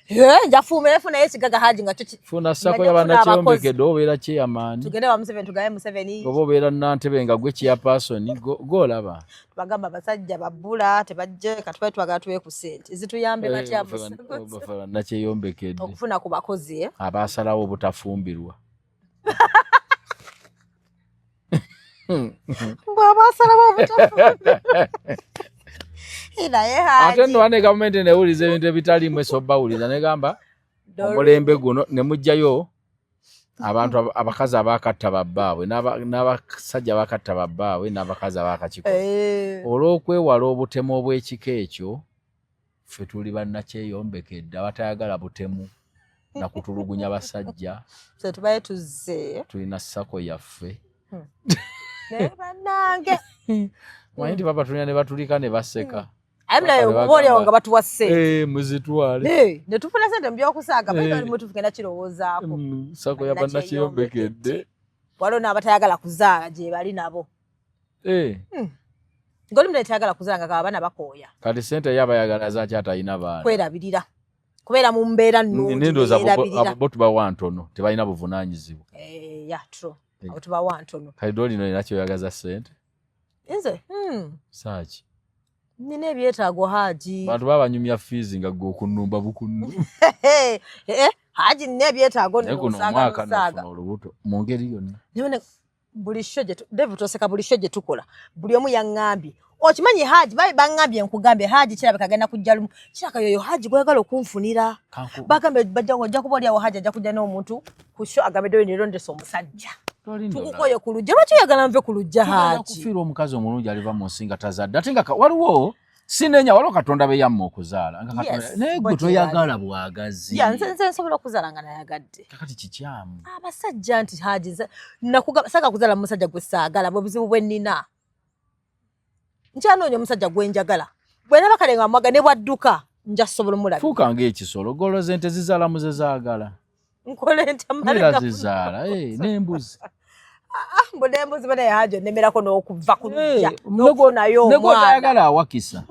[SPEAKER 1] Eh, njafuuma era funayo ekigaga Haji nga kyo
[SPEAKER 2] funa sako ya bannakyeyombekedde obeera chairman.
[SPEAKER 1] Tugende wa Museveni tugaye Museveni.
[SPEAKER 2] Oba obeera Nantebe nga gwe chairperson gw'olaba.
[SPEAKER 1] Tubagamba abasajja babbula tebajje katubaye twagala tuwe ku ssente zituyambe batya
[SPEAKER 2] bannakyeyombekedde
[SPEAKER 1] okufuna ku bakozi eh?
[SPEAKER 2] Abasalawo obutafumbirwa.
[SPEAKER 1] Bw'abasalawo obutafumbirwa. Naye Haji.
[SPEAKER 2] Ate nno wane gavumenti newuliza ebintu ebitaliimu esobawuliza negamba omulembe guno ne mugjayo abantu abakazi abakatta babbaabwe n'abasajja abakatta babbaabwe n'abakazi abakakiko
[SPEAKER 1] eh.
[SPEAKER 2] Olw'okwewala obutemu obw'ekika ekyo ffe tuli bannakyeyombekedde abatayagala butemu na kutulugunya basajja.
[SPEAKER 1] Ffe tubaye tuzze.
[SPEAKER 2] Tulina sako yaffe.
[SPEAKER 1] Naye bannange.
[SPEAKER 2] Manyi nti baba tulina ne batulika ne baseka.
[SPEAKER 1] Aye naye oba oli awo nga batuwa ssente.
[SPEAKER 2] Eh, muzitwale.
[SPEAKER 1] Eh, ne tufuna ssente mu by'okusaaga, bali bali mutuufu genda kirowoozaako.
[SPEAKER 2] Sako ya bannakyeyombekedde.
[SPEAKER 1] Waliwo n'abatayagala kuzaala gye bali nabo.
[SPEAKER 2] Eh.
[SPEAKER 1] Ng'oli munene tayagala kuzaala nga abaana bakooya.
[SPEAKER 2] Kati ssente ye abayagala zaaki atalina baana?
[SPEAKER 1] Kwerabirira. Kubeera mu mbeera nnungi.
[SPEAKER 2] Nendowooza abo bo tubawa ntono, tebalina buvunaanyizibwa.
[SPEAKER 1] Eh, yeah, true. Abo tubawa ntono.
[SPEAKER 2] Kati Dolly olina ky'oyagaza ssente?
[SPEAKER 1] Nze?
[SPEAKER 2] Saaki.
[SPEAKER 1] Nina ebyetaago Haji.
[SPEAKER 2] Bantu baba banyumya fees nga gwe okunnumba bukunnu.
[SPEAKER 1] Eh, Haji nina ebyetaago
[SPEAKER 2] Naye guno omwaka nafuna olubuto mu ngeri yonna.
[SPEAKER 1] Buli show gye Dave toseka buli show gye tukola buli omu yaŋŋambye okimanyi Haji babe baŋŋambye nkugambye Haji kirabika agenda kujja lumu kirabika yoyo Haji gw'oyagala okunfunira bagambye bajja ojja kuba oli awo Haji ajja kujja n'omuntu ku show agambe Doreen leero ndese omusajja tukukoye ku lujja lwaki oyagala nve ku lujja Haji
[SPEAKER 2] kufiirwa omukazi omulungi aliva mu nsi nga tazadde ate nga waliwo sinenya waliwo Katonda be yamma okuzaala nga Katonda naye gwe toyagala bwagazi.
[SPEAKER 1] Ya nze nze nsobola okuzaala nga nayagadde.
[SPEAKER 2] Kakati kikyamu.
[SPEAKER 1] Abasajja nti Haji nze nakugamba saga kuzaala musajja gwe saagala bwe buzibu bwe nnina. Nkyanoonya omusajja gwe njagala. Bwe naba kale nga mwaga ne bwadduka nja sobola omulabira.
[SPEAKER 2] Fuuka ng'ekisolo goloza ente zizaala mu ze zaagala.
[SPEAKER 1] Nkole ntya mmale
[SPEAKER 2] Era zizaala, n'embuzi.
[SPEAKER 1] Mbu n'embuzi bana Haji onnemerako n'okuva ku lujja, n'okufunayo
[SPEAKER 2] Ne
[SPEAKER 1] omwana.
[SPEAKER 2] gw'otayagala awakisa.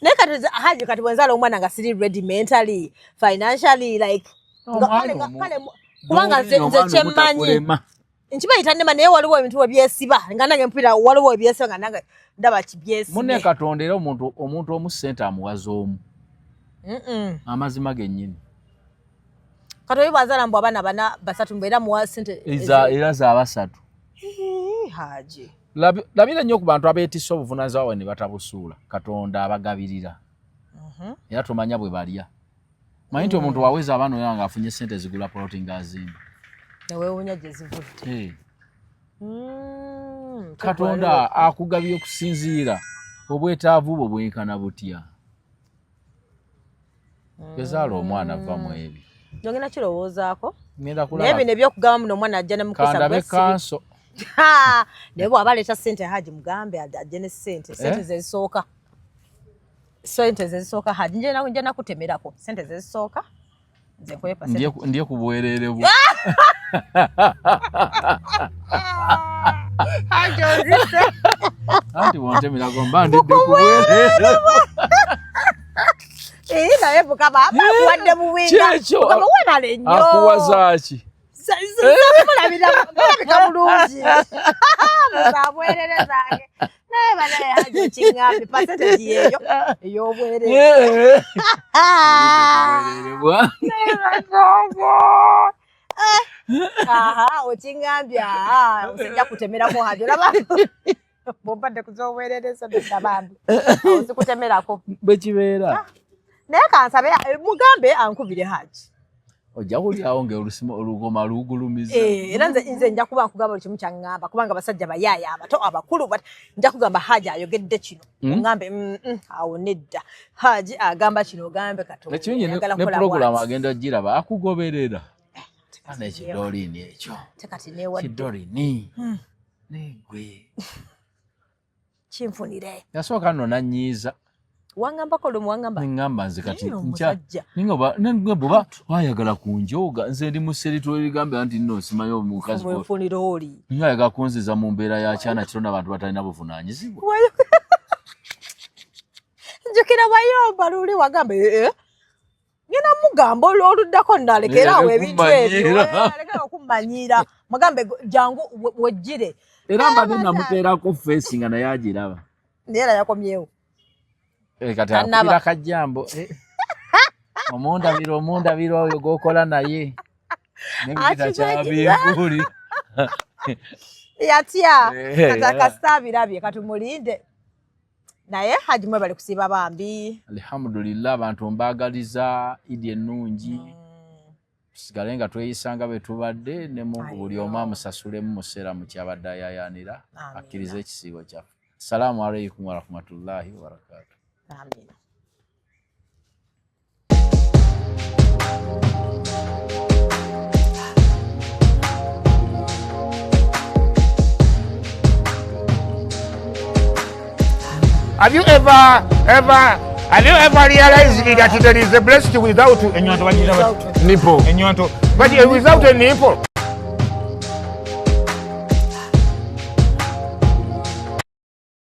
[SPEAKER 1] Naye kati Haji kati bwe nzaala omwana nga siri ready mentally, financially like nga kale nga kale kubanga nze nze kyemmanyi nkimanyi tannema naye waliwo ebintu we byesiba nga nange mpulira waliwo ebyesiba nga nange ndaba kibyesibe.
[SPEAKER 2] Munne Katonda era omuntu omu ssente amuwaza omu. Amazima gennyini.
[SPEAKER 1] Kati oyo bw'azaala mbu abaana bana basatu mbu era muwa ssente
[SPEAKER 2] era za basatu.
[SPEAKER 1] Hii, Haji.
[SPEAKER 2] Labira nnyo ku bantu abeetisse obuvunaanyizibwa bwabwe ne batabusuula. Katonda abagabirira. Era tomanya bwe balya. Manyi nti omuntu waweza abaana oyo nga afunye ssente ezigula poloti ng'azimba.
[SPEAKER 1] Neweewuunya gye zivudde.
[SPEAKER 2] Katonda akugabye okusinziira obwetaavu bwo bwenkana butya. Ezaala omwana va mu ebyo.
[SPEAKER 1] Ngenda kirowoozaako.
[SPEAKER 2] Ngenda kulaba.
[SPEAKER 1] Naye bino eby'okugamba muno omwana ajja ne mukisa
[SPEAKER 2] Kandabe
[SPEAKER 1] gwe sibi.
[SPEAKER 2] kanso.
[SPEAKER 1] Naye bw'aba aleeta ssente Haji mugambe ajje ne ssente. Ssente ze zisooka. Ssente ze zisooka Haji. Nje nakutemerako. Ssente ze zisooka. Nze nkuwe percent.
[SPEAKER 2] Ndiye ku bwereere bwo.
[SPEAKER 1] Haji ozise.
[SPEAKER 2] Anti bw'ontemerako mba ndidde ku bwereere bwo.
[SPEAKER 1] Eh, naye Mukama aba akuwadde buwinga.
[SPEAKER 2] Kyekyo.
[SPEAKER 1] Mukama weebale nnyo.
[SPEAKER 2] Akuwaza ki?
[SPEAKER 1] Mulabika bulungi. Muza bwerere zange. Naye banaye Haji okiŋŋambye percentage yeeyo ey'obwerere. Aha, okiŋŋambye, aha, sijja kutemerako Haji olaba bw'obadde ku z'obwerere so nedda bambi. Awo sikutemerako.
[SPEAKER 2] Bwe kibeera.
[SPEAKER 1] Naye kansabe mugambe ankubire Haji.
[SPEAKER 2] Ojja kulyawo ng'olusima olugoma lugulumiza.
[SPEAKER 1] Era nze nja kuba nkugamba buli kimu kyaŋŋamba kubanga abasajja bayaaya abato abakulu but nja kugamba Haji ayogedde kino. Oŋŋambe, awo nedda. Haji agamba kino ogambe Katonda.
[SPEAKER 2] Ekirungi
[SPEAKER 1] Ayagala
[SPEAKER 2] ne
[SPEAKER 1] kukola
[SPEAKER 2] pulogulaamu
[SPEAKER 1] bw'ati.
[SPEAKER 2] agenda ogiraba akugoberera. Ana ekidoliini ekyo.
[SPEAKER 1] Tekati neewadde.
[SPEAKER 2] Kidoliini. Negwe.
[SPEAKER 1] Kinfunire.
[SPEAKER 2] Yasooka nno n'annyiiza.
[SPEAKER 1] Wangambako lumu, wangamba
[SPEAKER 2] Nengamba nze kati
[SPEAKER 1] Naye omusajja.
[SPEAKER 2] Ninga bw'oba wayagala kunjooga, nze ndi museritweri, ligambira nti nno nsimayo omukazi
[SPEAKER 1] Mwefunira oli.
[SPEAKER 2] Ninga ayagala kunziza mu mbeera ya kyana kiro n'abantu batalina buvunaanyizibwa.
[SPEAKER 1] Njukira wayomba luli, wagamba, "Eh, eh." Ngenda mugamba oluddako nalekerawo
[SPEAKER 2] Eh,
[SPEAKER 1] ebintu ebyo.
[SPEAKER 2] kummanyiira.
[SPEAKER 1] Eh, alekerawo okummanyiira, mugambe jangu wejjire.
[SPEAKER 2] Era mbadde namuteerako face nga naye agiraba.
[SPEAKER 1] Naye era yakomyewo.
[SPEAKER 2] Eh, kati
[SPEAKER 1] Tannaba.
[SPEAKER 2] akubira kajjambo, eh. Omundabira, omundabira oyo gwokola naye nebita
[SPEAKER 1] Akimanyiira.
[SPEAKER 2] kyabinguuli.
[SPEAKER 1] Yatya.
[SPEAKER 2] Eh,
[SPEAKER 1] Kati akasita abirabye, katumulinde. Naye Haji, mwebale kusiiba bambi.
[SPEAKER 2] Alhamdulillah, abantu mbaagaliza Idi ennungi. Tusigale nga tweyisa nga bwe tubadde ne Mungu, buli omu amusasulemu museera mu kyabadde ayayaanira.
[SPEAKER 1] Amiina.
[SPEAKER 2] Akkirize ekisiibo kyaffe. Assalaamu alaikum warahmatullahi wabarakatu.
[SPEAKER 1] Amiina.
[SPEAKER 5] Have you ever, ever, have you ever realized that there is a blessed without enyonto?
[SPEAKER 1] Without
[SPEAKER 5] Nipple. Enyonto. But without a nipple.